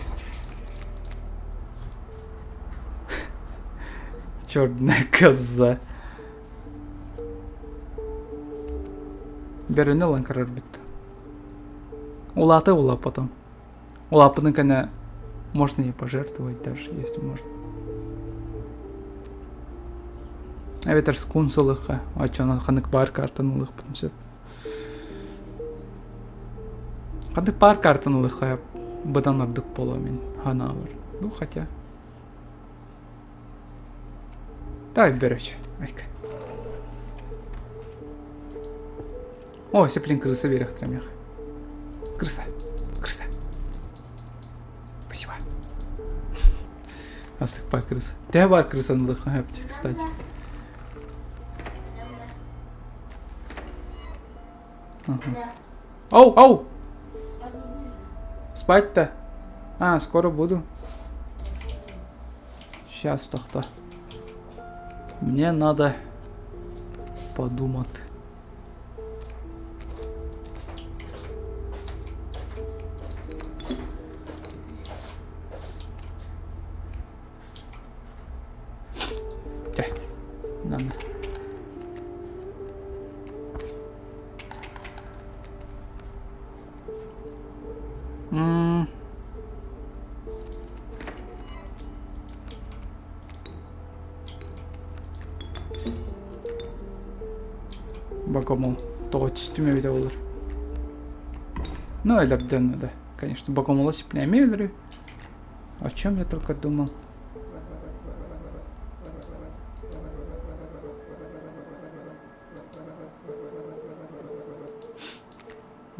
Speaker 1: Черная коза. Бөрөнү ылан көрөрбүт. Улаата ула потом. Улааппытын кэннэ можно и пожертвовать даже, если можно. Эбэтэр скунс ылыхха, оччону ханнык баар картаны ылыахпытын сөп. Ханнык баар картаны ылыхха быдан ордук буолуо мин санаабар. Ну, хотя. Давай бөрөчө. Айка. О, сеплин крыса биэрэхтэрэ миэхэ. Крыса. Крыса. Спасибо. Асыкпа крыса. Төһө бар крысаны ылыахха сөп кстати. Ага. Оу, оу! Спать-то? А, скоро буду. Сейчас, тохто. Мне надо подумать. Чэ, надо. Богомол тоҕо түстүм эбитэ буолар. Ну, өлөрдөн да. Конечно, богомола сипнэми өлөрү. О чем я только думал.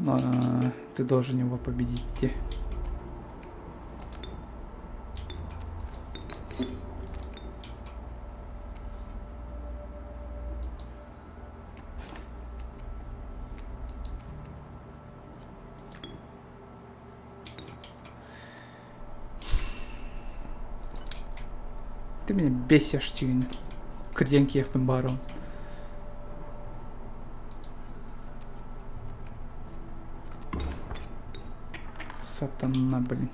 Speaker 1: А, ты должен его победить. Ты меня бесишь, Тин. Кырдьан киэхпин баарым. Сатана, блин.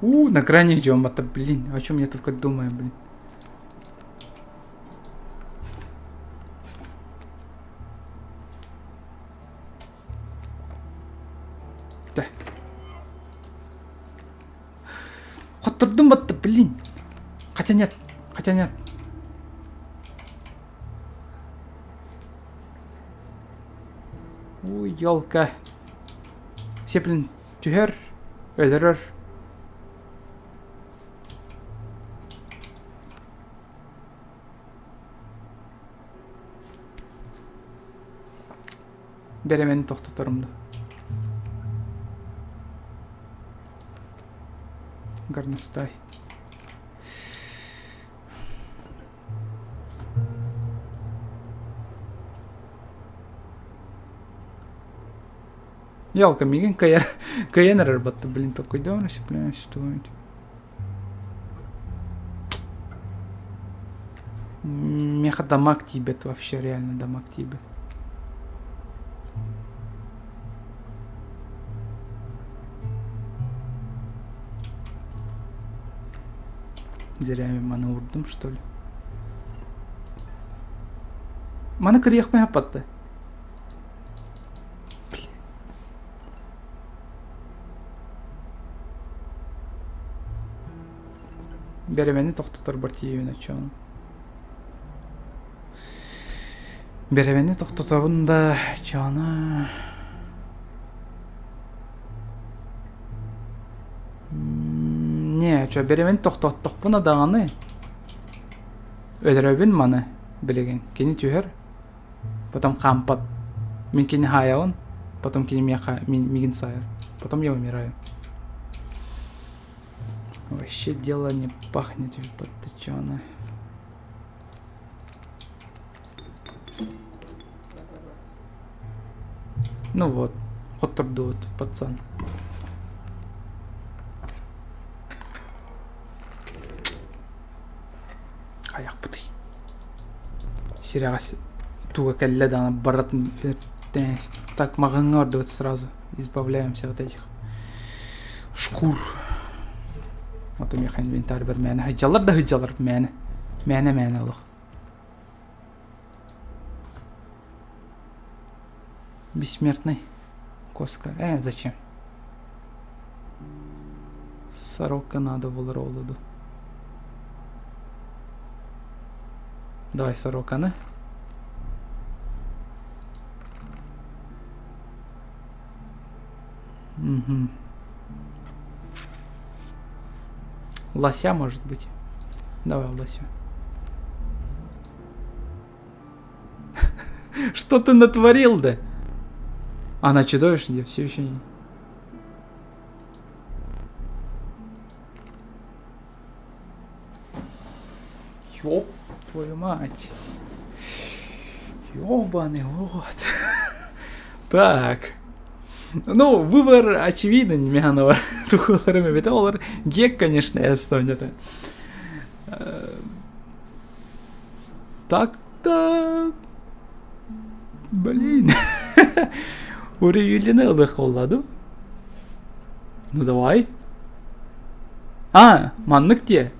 Speaker 1: У, на грани идем, это, блин, о чем я только думаю, блин. Да. Хоттордум батта, блин. Хотя нет, хотя нет. Ой, елка. Сеплин түһэр, өлөрөр. Бэрэмэни тохтоторум да. Горностай. Ялка мигин кыайан кыайан эрэр батта блин толкуйдаан ситуация Меха дамаг тиийбэт вообще реально дамаг тиийбэт. Зря я маны уурдум что ли? Маны кырыйахпын хаппатты. Бэрэмэни тохтоторбор тиийэбин оччоҕуна. Бэрэмэни тохтотобун да оччоҕуна Не, чё, бэрэмэни тохтоттохпуна даҕаны өлөрөбүн маны билигин. Кини түһэр Потом хаампат. Мин кини хаайабын, потом кини миэхэ миигин саайар. Потом я умираю. Вообще дело не пахнет подточено. Ну вот, хоттордуут пацан. Хайахпытый. Сирэҕэс туга кэллэ даҕаны барытын так маҕаҥҥа ордубут сразу избавляемся от этих шкур. А то миэхэ инвентарь бар мээнэ сылдьаллар да сылдьаллар мээнэ мээнэ мээнэ олох. Бессмертный коска. Зачем? Сорока надо было Роланду. Давай сороканы. Угу. Лося, может быть? Давай лося. Что ты натворил, да? Она чудовищная, я все еще не... Ёб твою мать. Ёбаный рот. Так. Ну, выбор очевиден, Мианова. Тухуларым эбитэ олор. Гек, конечно, эстонията. Так-то... Блин. Уруйулины ылых холладым. Ну давай. А, маннык те.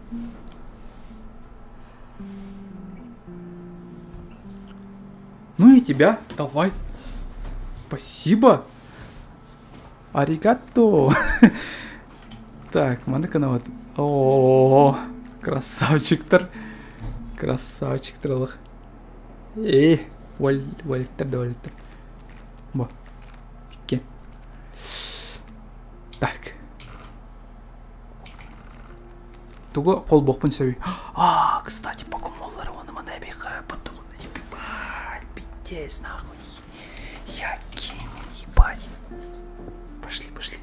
Speaker 1: Ну и тебя, давай. Спасибо. Аригато! Так, маны вот. О, красавчиктар. Красавчиктар олох. Э, валиттар да валиттар. Бу. Икки. Так. Тугу холбуохпун сөбүй? А, кстати, покумоллары оны мана эбиха, потом ебать, пиздец, нахуй. Я гений, ебать. Пошли, пошли.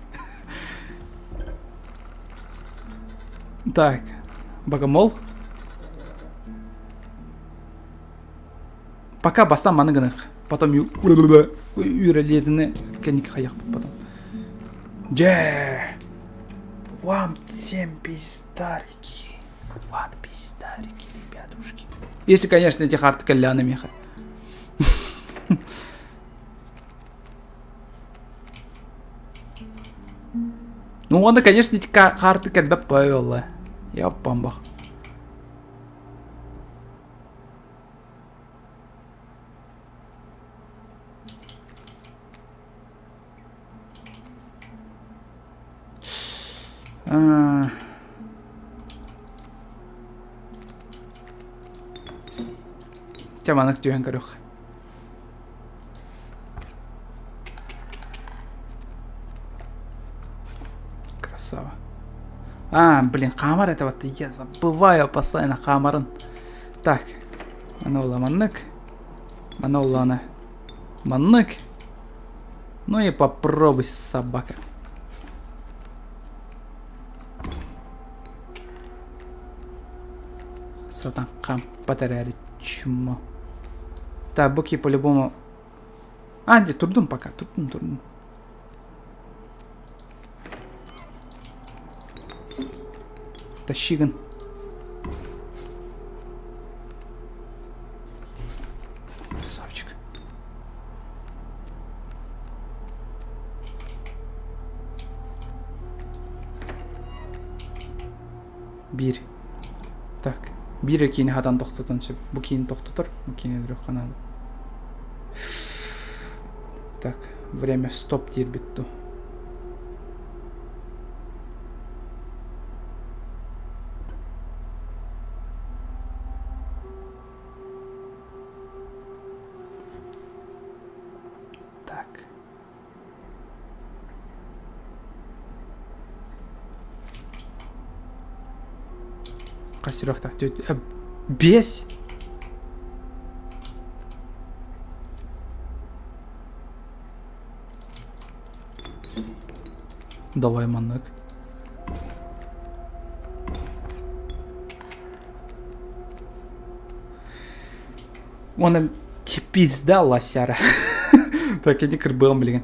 Speaker 1: Так, богомол. Пока бастан маны гынах. Потом үрэлиэтини кэнники хайахпыт потом. Дьэ! Вам всем пиздарики. Вам пиздарики, ребятушки. Если, конечно, эти харты калляны меха. Ну, он, конечно, эти карты когда повела. Я бомбах. Чэ маннык түһэн көрүөх. Красава. А, блин, хаамар это вот я забываю постоянно хаамарын. Так, аны ола маннык. Аны олланы маннык. Ну и попробуй, собака. Сатан хампат эрээри чмо. Так, буки по-любому... А, нет, турдум пока, турдум, турдум. Тащиган. Красавчик. Биир. Так. Биир киини хатан тохтотон сөп. Бу киини тохтотор, бу киини өлөрүөххэ наада. Так, время стоп диирбит ту. Так. Хас Бес? Давай маннык. Уонна пизда лосяра. Так, иди кырбыам билигин.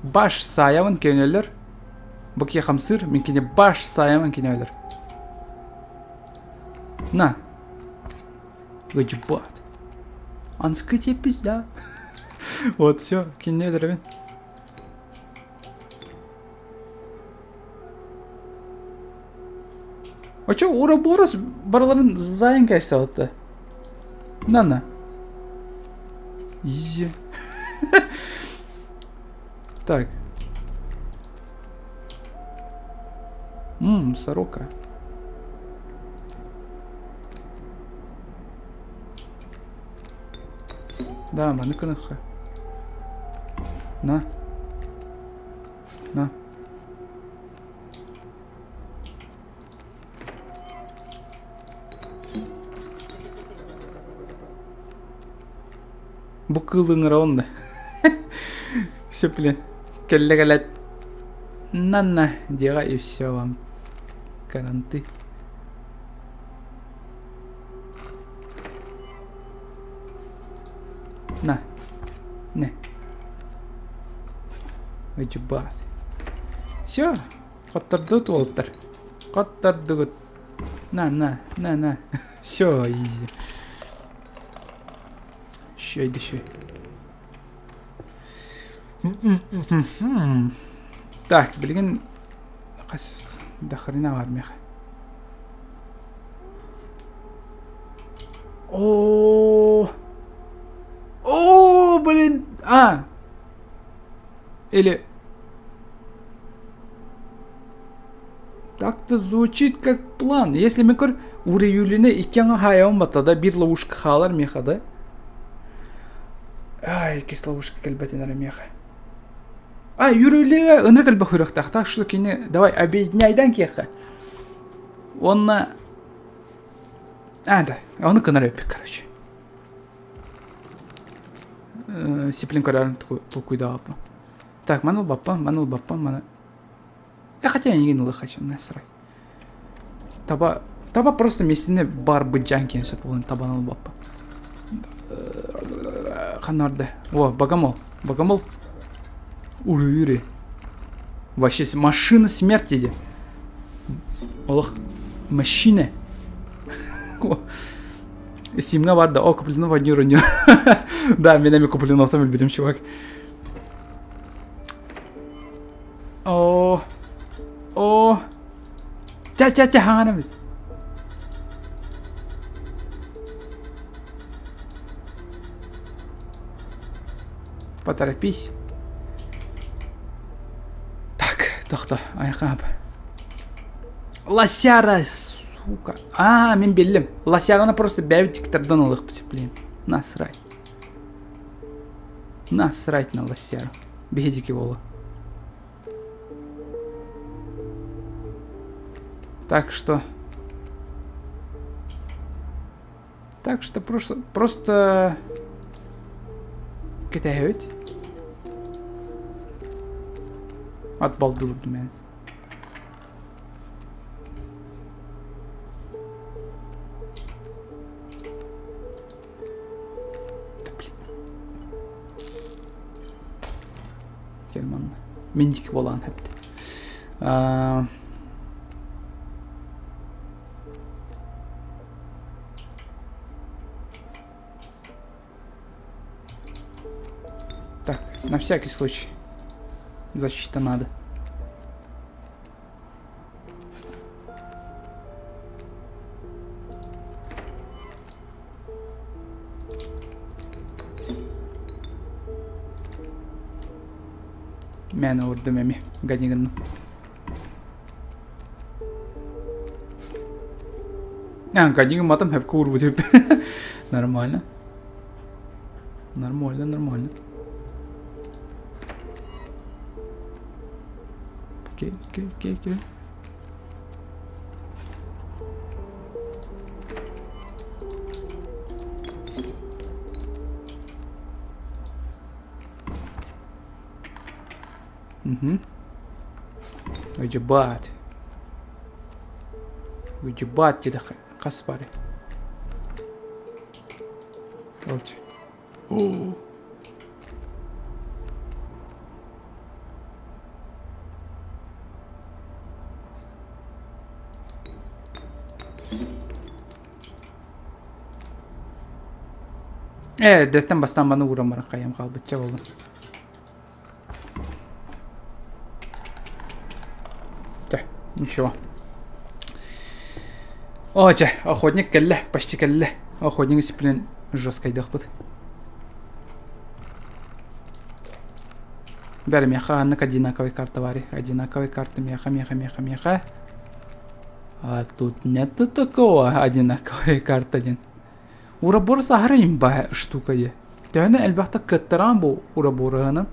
Speaker 1: Баш саайабын көнөлөр. Бу киһи хамсыыр, мин кини баш саайабын кинөлөр. На. Ебать. Анскы тебе пизда. Вот, все, кине өлөрөбүн. Очо Уроборос барыларын зайын кайсалыты. На-на. Изи. Так. Ммм, сорока. Да, маны кыныхха. На. На. Бу кыыл ыҥыраҕын да. Все, блин. Кэллэ кэлэт. На-на, диэҕэ и все вам. Каранты. На. Не. Ебать. Все. Хоттордут уолаттар. Хоттордугут. На, на, на, на. Все, изи. Еще иди еще. Так, билигин хас до хрена бар меха. О, О, блин, а! Или... Так-то звучит как план. Если мы көр Уреюлины икки хайаон батада бир ловушка хаалар меха да? Ай, иккис ловушка кэлбэтин эрэ меха. А, Юрюлига ынырык элбэх үрөхтаах. Так что кини давай объединяйдан киэхэ. Уонна А, да. Ону кынар эппит, короче. Сиплин көрөрүн толкуйдаабаппын. Так, маны ылбаппын, маны ылбаппын, маны... Да хотя я не ылыхачы, насрать. Таба, таба просто местини бар быдьаан киэн сөп болун табаны ылбаппын. Ханнарды. О, богомол. Богомол. Ури-ури. Вообще машина смерти де. Олох машина. Симҥа бар да, о, Куплинов одни уроню. Да, мен эми Куплиновтан билбитим, чувак. О, о, тя-тя-тя, хаҥана бит. Поторопись. Так, тохто, айхап. Лосяра, сука. А, мин биллим. Лосяраны просто бэйбит тиктардан ылыхпыт, блин. Насрать. Насрать на лосяру. Бедики вола. Так что... Так что просто... Просто... Кэтэһэбит. Ат балдылык мен. Да блин. Кел манна. Миндик болан хэпти. Так, на всякий случай. Защита надо. Мээнэ уурдум эми гадигынным. А, гадигын матым хэпкэ уурбут эбит. Нормально. Нормально, нормально. Окей, окей, окей, окей. Угу. Уйдьбаат. Уйдьбаат диэтэ хас бары. Олчу. Оо. Ээ, эрдэттэн бастаан маны ууран баран хайам хаалбычча буолла. Чэ, ничего. О, чэ, охотник кэллэ, почти кэллэ. Охотник дисциплин жесткайдахпыт. Бәрі меха аннык одинаковый карта бар. Одинаковый карта меха, меха, меха, меха. А тут нету такого одинаковой карта один. Уроборос аһара имба штука дии. Төһөнөн элбэхтик кыттараан бу уробороһунан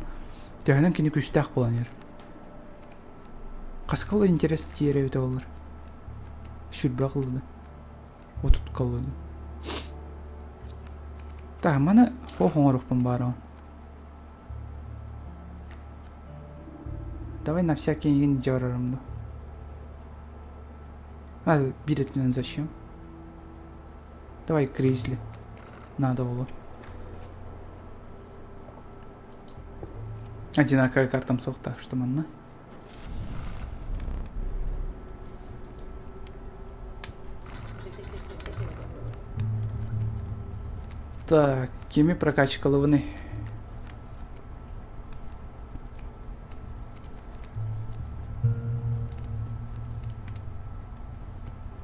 Speaker 1: төһөнөн кини күүстээх буолан иһэр. Хаскала интересно тиийэр эбитэ буоллар. Сүрбэ кыллыды. Отут кыллыды. Так, маны хоох оҥоруохпун баарабын. Давай на всякий игин дьарарым да. А, биир өттүнэн зачем? Давай Гризли. Надо было. Одинаковая карта суох так что манна. Так, кими прокачкалыбыный?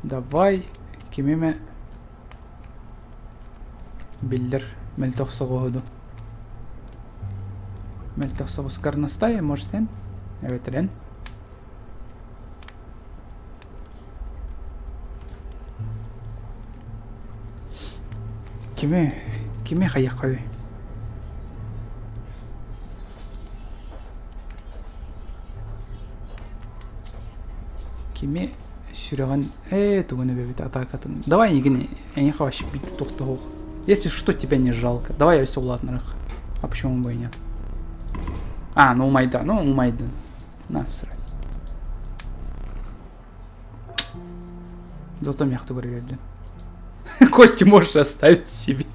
Speaker 1: Давай кими эмэ. Биллэр мөлтөх соҕуһу дуу. Мөлтөх соҕус горностай, может, эн? Эбэтэр эн? Кими, кими хайыаххай? Кими сүрэҕин ээ тугун эбэбит атаакатын. Давай эйигин эйиэхэ вообще биир туох Если что, тебя не жалко. Давай я все улаатынарах. А почему бы и нет? А, ну умайда, ну умайда. Насрать. Зато мягко говорили. Кости можешь оставить себе.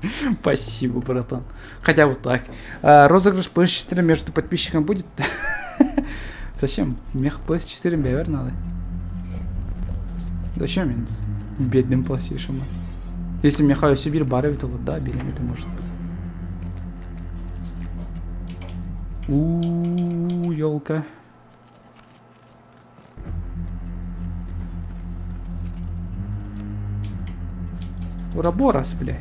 Speaker 1: Спасибо, братан. Хотя вот так. А, розыгрыш PS4 между подписчиками будет? Зачем? Мех PS4 бэйбэр надо. Зачем мен бедным PlayStation? Если Михаил Сибирь бары то да, берем это может быть. У, елка. Ураборос, бля.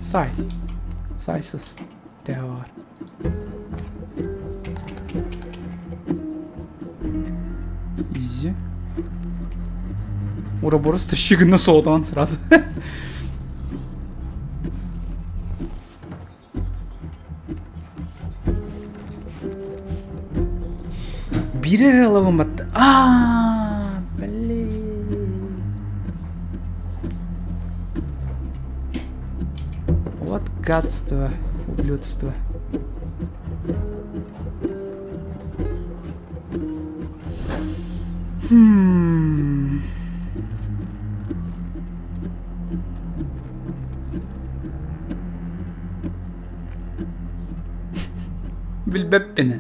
Speaker 1: Сай. Сайсыз. Теор. Изи. Ураборос тащи на содан сразу. Биир эрэ ылабын батта. Аа, блин. Вот гадство, ублюдство. Хм. Билбэппин.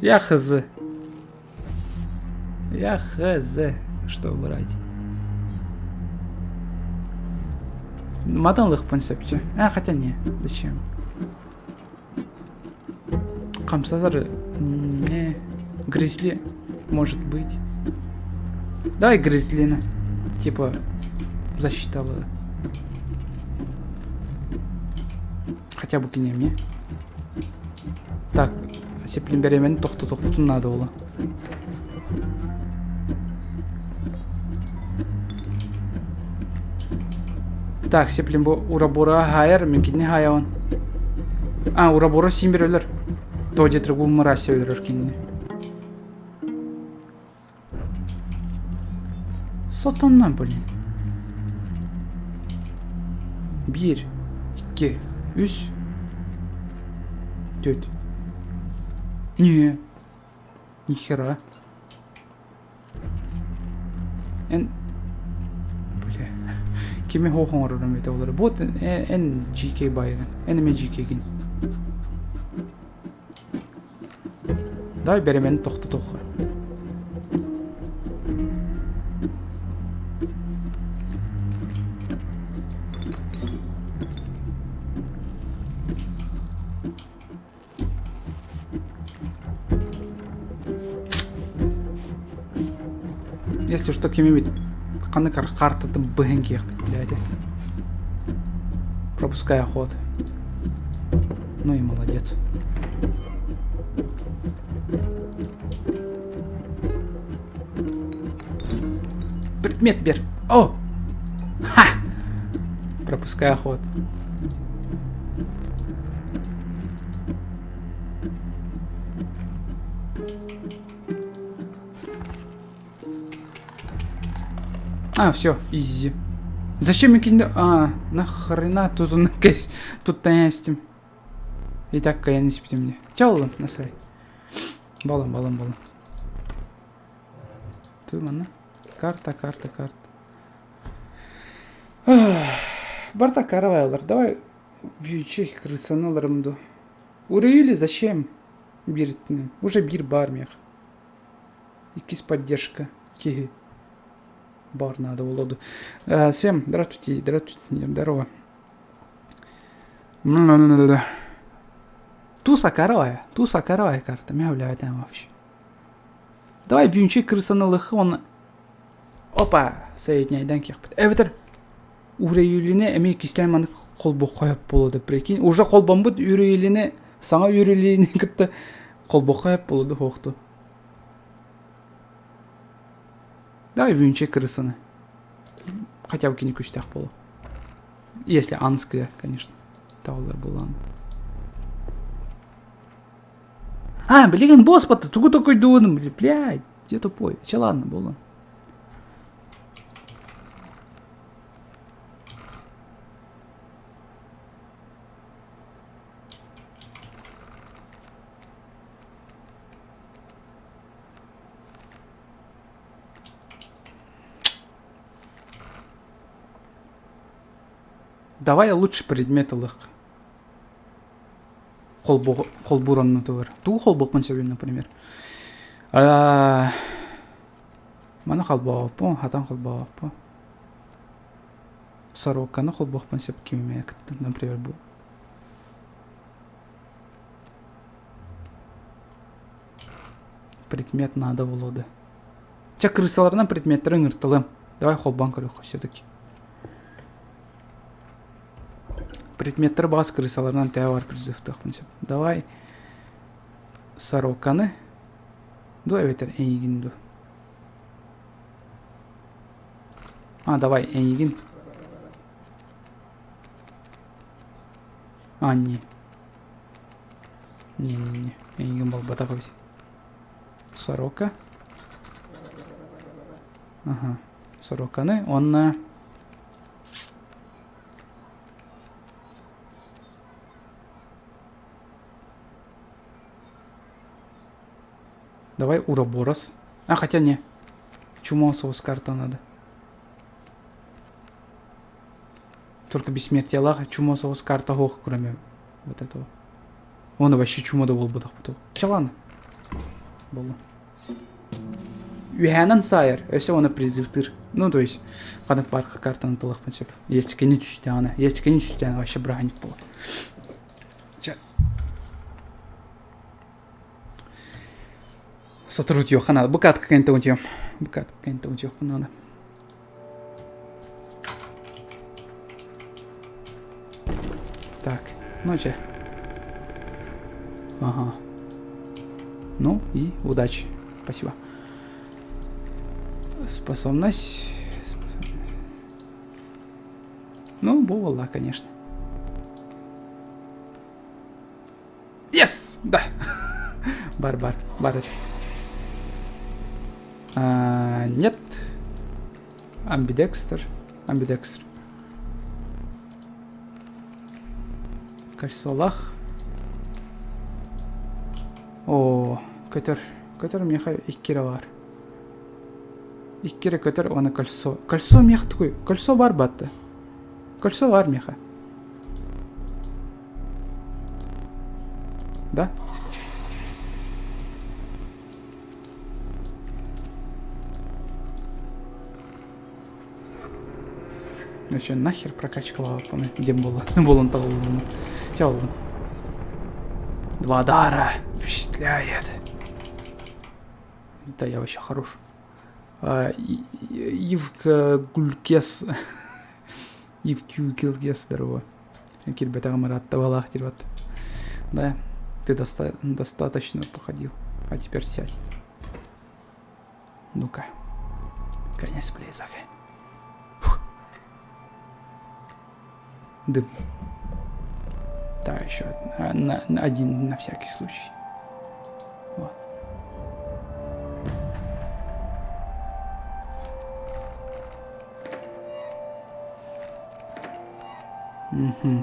Speaker 1: Я хз. Я хз. Что брать? Матан лыхпын сөпчө. А, хотя не. Зачем? Хамсатар не. Гризли. Может быть. Давай гризлина. Типа засчитала. Хотя бы кинеми. Так, сеплин беремен тохтотохпутун надо было. Так, сеплин бу урабура хайар, мен кинни хайаван. А, урабура син бир өлөр. То где мыраси өлөрөр кинни. Сатана, блин. Биир, икки, үс, түөрт. Не, нихера. Эн, бля, кими хоох оҥорорум этэ олору. Вот эн GK байыгын, эн эмэ GK-гин. Давай бэримэни тохтотуохха. Если что, ким ханнык картатын быһын киэхпит, блядь. Пропускай ход. Ну и молодец. Предмет бер. О! Ха! Пропускай ход. А, все, изи. Зачем я А, нахрена тут он тут танястим. И так каян испитим мне. Чаллым, насрай. Балам, балам, балам. Туй манна. Карта, карта, карта. Барта каравайлар. Давай вьючи крысаны ыларым ду. Урейли зачем? Бииртинэн. Уже биир баар миэх. Иккис поддержка киһи баар надо буолуо Всем здравствуйте, здравствуйте, здорово. Туса каравая, туса каравая карта, мя там вообще. Давай винчи крысаны лыхы он. Опа, соединяйдан киэхпит. Эбэтэр. Үрэйилини эмиэ кистээн маннык холбоххо сөп буолуо да прикинь. Уже холбоммут үрэйилини саҥа үрэйилини кытта холбоххо сөп буолуо да суохту. Давай вүнче крысаны. Хотя бы кини күүстээх буолуо. Если анская, конечно. Тааллар буолан. А, билигин босс тугу токуйдуунум, блядь, где тупой? Че ладно, буолан. Давай лучше предмет ылыах. Холбуур оннутугар. Тугу холбуохпун сөбүй, например? Маны холбооппун, хатан холбооппун. Сороканы холбуохпун сөп кимимэ кытта, например, бу. Предмет надо было да. Чэ, крысаларынан предметтерин ыҥырталыам. Давай холбоон көрүөххэ все-таки. Предметтер баҕас крысаларынан тэбэ бар призывтыахпын сөп. Давай сороканы ду эбэтэр эйигин ду. А, давай эйигин. А, не. Не-не-не, эйигин буолбатах эбит. Сорока. Ага, сороканы уонна Давай Уроборос. А, хотя не. Чума соус карта надо. Только бессмертиялаах чума соус карта суох, кроме вот этого. Он вообще чума да буолбатах буту. Чэ ладно. Буолла. Үһээнэн саайар, өссө уонна призывтыыр. Ну, то есть, ханнык парка картаны талахпын сөп. Если кини түстэҕинэ, если кини түстэҕинэ вообще браһынньык буолар. Чэ. Сотору утуйуохха наада. Бу катка кэнтэ утуйуом. Бу катка кэнтэ утуйуохпун наада. Так, ну че. Ага. Ну и удачи. Спасибо. Способность. Способность. Ну, буолла, конечно. Yes! Да. Бар, бар, бар это. А, нет. Амбидекстер. Амбидекстер. Кольцолах. О, көтөр. Көтөр миэхэ икки эрэ баар. Икки эрэ көтөр уонна кольцо. Кольцо миэхэ тугуй? Кольцо баар батты. Кольцо баар миэхэ. Да? Ну что, нахер прокачка лапаны? Где было? Болон того. Все, Два дара. Впечатляет. Да я вообще хорош. Ивк Гулькес. Ивкю Килгес, здорово. Кирбэтэх Марат табалаах диэбэт. Да, ты доста достаточно походил. А теперь сядь. Ну-ка. Конец близок. Фух. Дым. Да, еще на, на, один на всякий случай. Вот. Угу.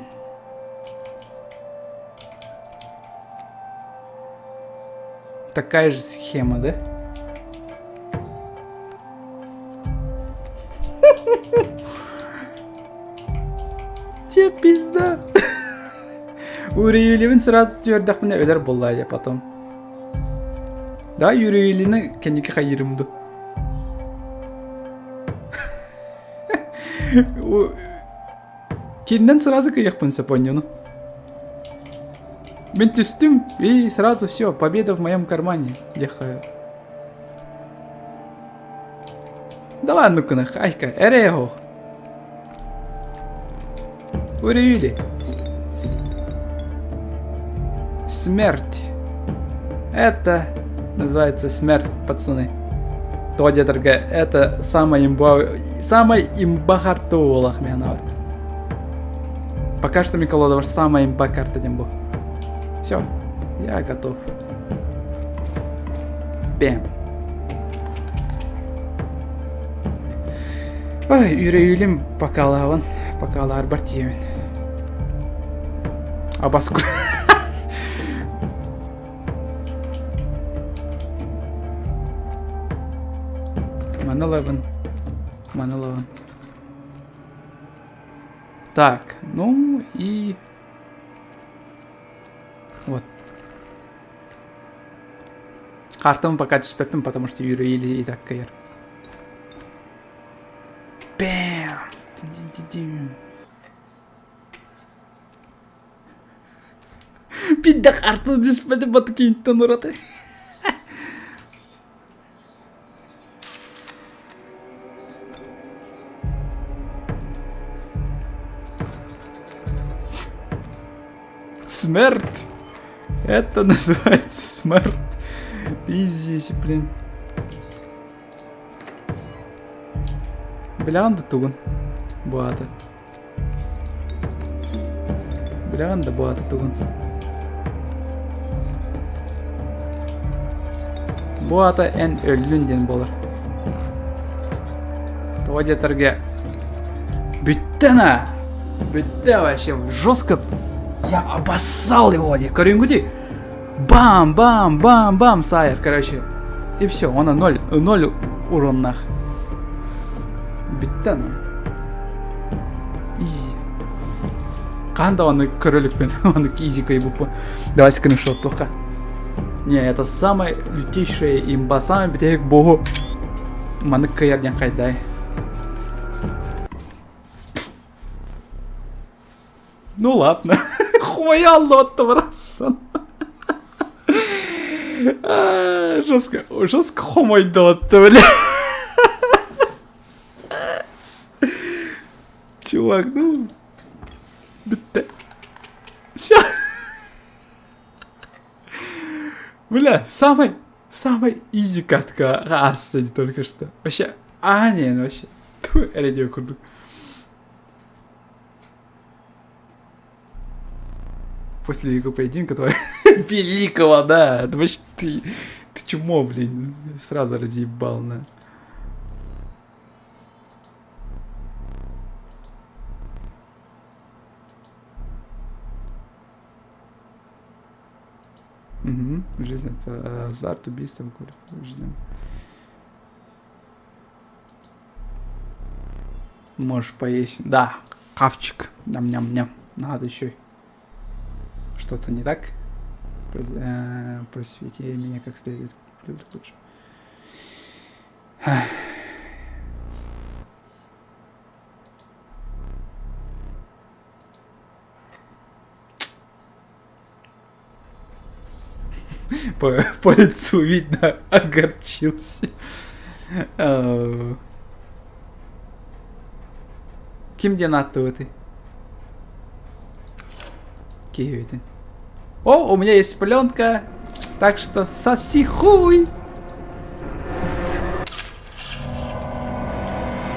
Speaker 1: Такая же схема, да? Тебе пизда. Уриилибин сразу түөрдэхпинэ өлөр буолла я потом. Да, Юриилини кэнники хайырым ду. Кининэн сразу кыйахпын сөп оонньууну. Мин түстүм и сразу все, победа в моем кармане. Диэххэ. Да ладно, айка, эрэ оһох. Урили. Смерть. Это называется смерть, пацаны. То диэтэргэ это самая имба самая имба карта буолах мен Пока что Миколодовар самая имба карта диэн бу. Все, я готов. Бэм. Ой, үрөйүлүм покалаабын, покалаарбар тиийэбин. Абас Маны ылабын. Маны ылабын. Так, ну и... Вот. Картам пока түспэппин, потому что Юрий и так кайыр. Бэм! Бидде картаны түспэти батыкинтен ураты. Смерть! Это называется смерть. Изи, блин. Билэҕин да тугун? Бу аата. Билэҕин да бу аата тугун? Бу аата эн өллүн диэн буолар. Тоҕо диэтэргэ бүттэ на! Бүттэ вообще жестко. Я обоссал его, көрүҥҥүтүй? Бам, бам, бам, бам, сайер, короче. И все, она ноль, ноль уроннах. Бүттэ ана. Изи. Хаһан да оны көрөлүкпүн, оны изи кыйбыппын. Давай скриншот туха. Не, это самая лютейшая имба, самый бүтэһик боһу маннык кыайар диэн хайдай. Ну ладно. Хуя лотто барахсан. Жестко, жестко хомойдотто, бля. Чувак, ну... Бүттэ. Все. Бля, самый, самый изи катка ааста только что. Вообще, а, не, ну вообще. Тьфу, эрэ курдук. После великого поединка твоего великого, да. Это вообще ты, ты чмо, блин. Сразу разъебал, на. Угу. Жизнь это азарт, убийство, побежден. Можешь поесть. Да, хавчик. Ням-ням-ням. Надо еще что-то не так. Просвети меня как следует. Блюдо лучше. По, по лицу видно, огорчился. Ким диэн ааттыбытый? Киһибитин. О, у меня есть пленка, так что соси хуй.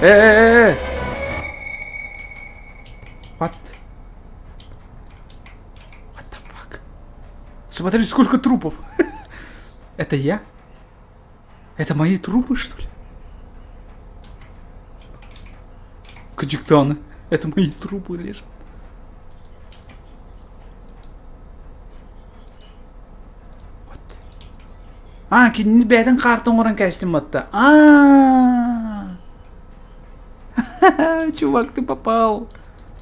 Speaker 1: Э-э-э! What? What the fuck? Смотри, сколько трупов. Это я? Это мои трупы, что ли? Каджиктаны. Это мои трупы лежат. What? А, кинини бэйэтин хаартын оҥорон кээстим батта. А, Чувак, ты попал.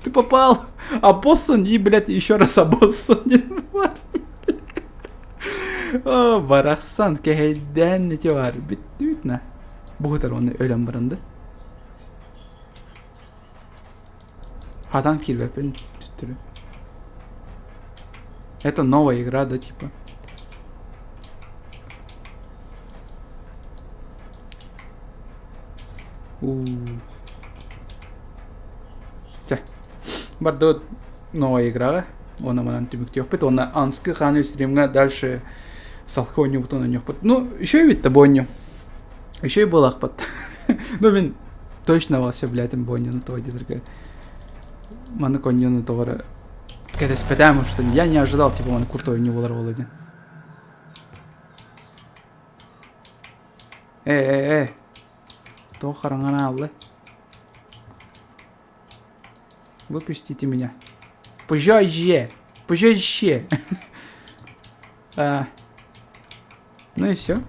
Speaker 1: Ты попал. Обоссан и, блядь, еще раз обоссан. О, барахсан, кэһэйдээн ити бар. Бүттүбүт на. Буһутар оны өлөн баран да. Хатан киирбэппин түттүрү. Это новая игра, да, типа. У. Чэ. Бардыбыт новая играҕа. Уонна манан түмүктүөхпүт. Уонна Анскы хааны стримҥа дальше салхы оонньуубутун оонньуохпут. Ну, еще эбит да бу Еще и буолаахпыт. Ну, мин точно вас сөбүлээтим бу оонньууну тоҕо диэтэргэ. Маннык оонньууну тоҕо эрэ кэтэспэтээм, что я не ожидал, типа, маны крутой оонньуу буолар буолуо диэн. Э, э, э. Тоҕо хараҥаны аалла? Выпустите меня. Позже! Позже! А, ну и все.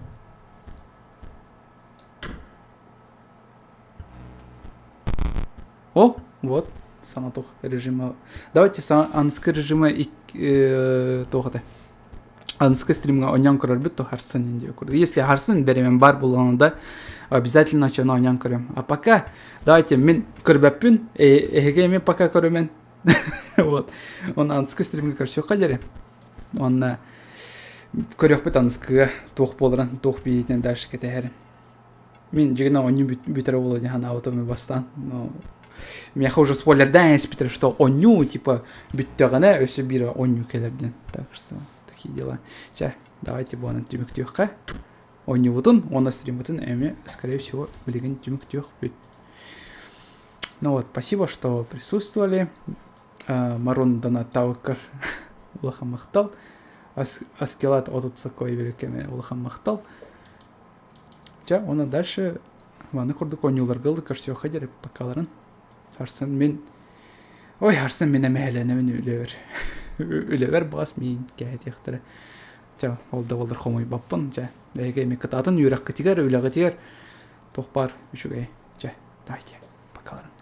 Speaker 1: О, вот, самотох режима. Давайте анскы режима туох этэ? Анскы стримҥа оонньоон көрөрбүт то харсын диye курдук. Если харсын беремен бар буллаҕына обязательно чоно оонньоон көрөм. А пока давайте мин көрбөппүн, эһиги эмиэ пока көрөмөн. Вот. Он анскы стримҥа көрсүөххэ диэри. Уонна көрүөхпүт аныскыга туох буоларын, туох биитин дальше кэтэһэрин. Мин дьигинэ оонньуу бүтэрэ буолуо дии санаабытым бастаан. Но миэхэ уже спойлердаан эспитэр, что оонньуу типа бүттэҕинэ өссө биир оонньуу кэлэр диэн. Так что такие дела. Чэ, давайте буонан түмүктүөххэ. Оонньуубутун уонна стриммытын эмиэ, скорее всего, билигин түмүктүөхпүт. Ну вот, спасибо, что присутствовали. Марон донаттаабыккар улахан махтал. Аскелат отут сокой берекеме улахан махтал. Чэ, уонна дальше маны курдук оонньууларга ылы көрсүөххэ диэри покаларын. Арсын мин Ой, Арсын мин эмэһэлэнэбин үлэбэр. Үлэбэр баҕас миин кэһэтиэхтэрэ. Чэ, ол да буоллар хомуйбаппын. Чэ, эһиги эми кытаатын үөрэххитигэр, үлэҕитигэр туох баар үчүгэй. Чэ, давайте, покаларын.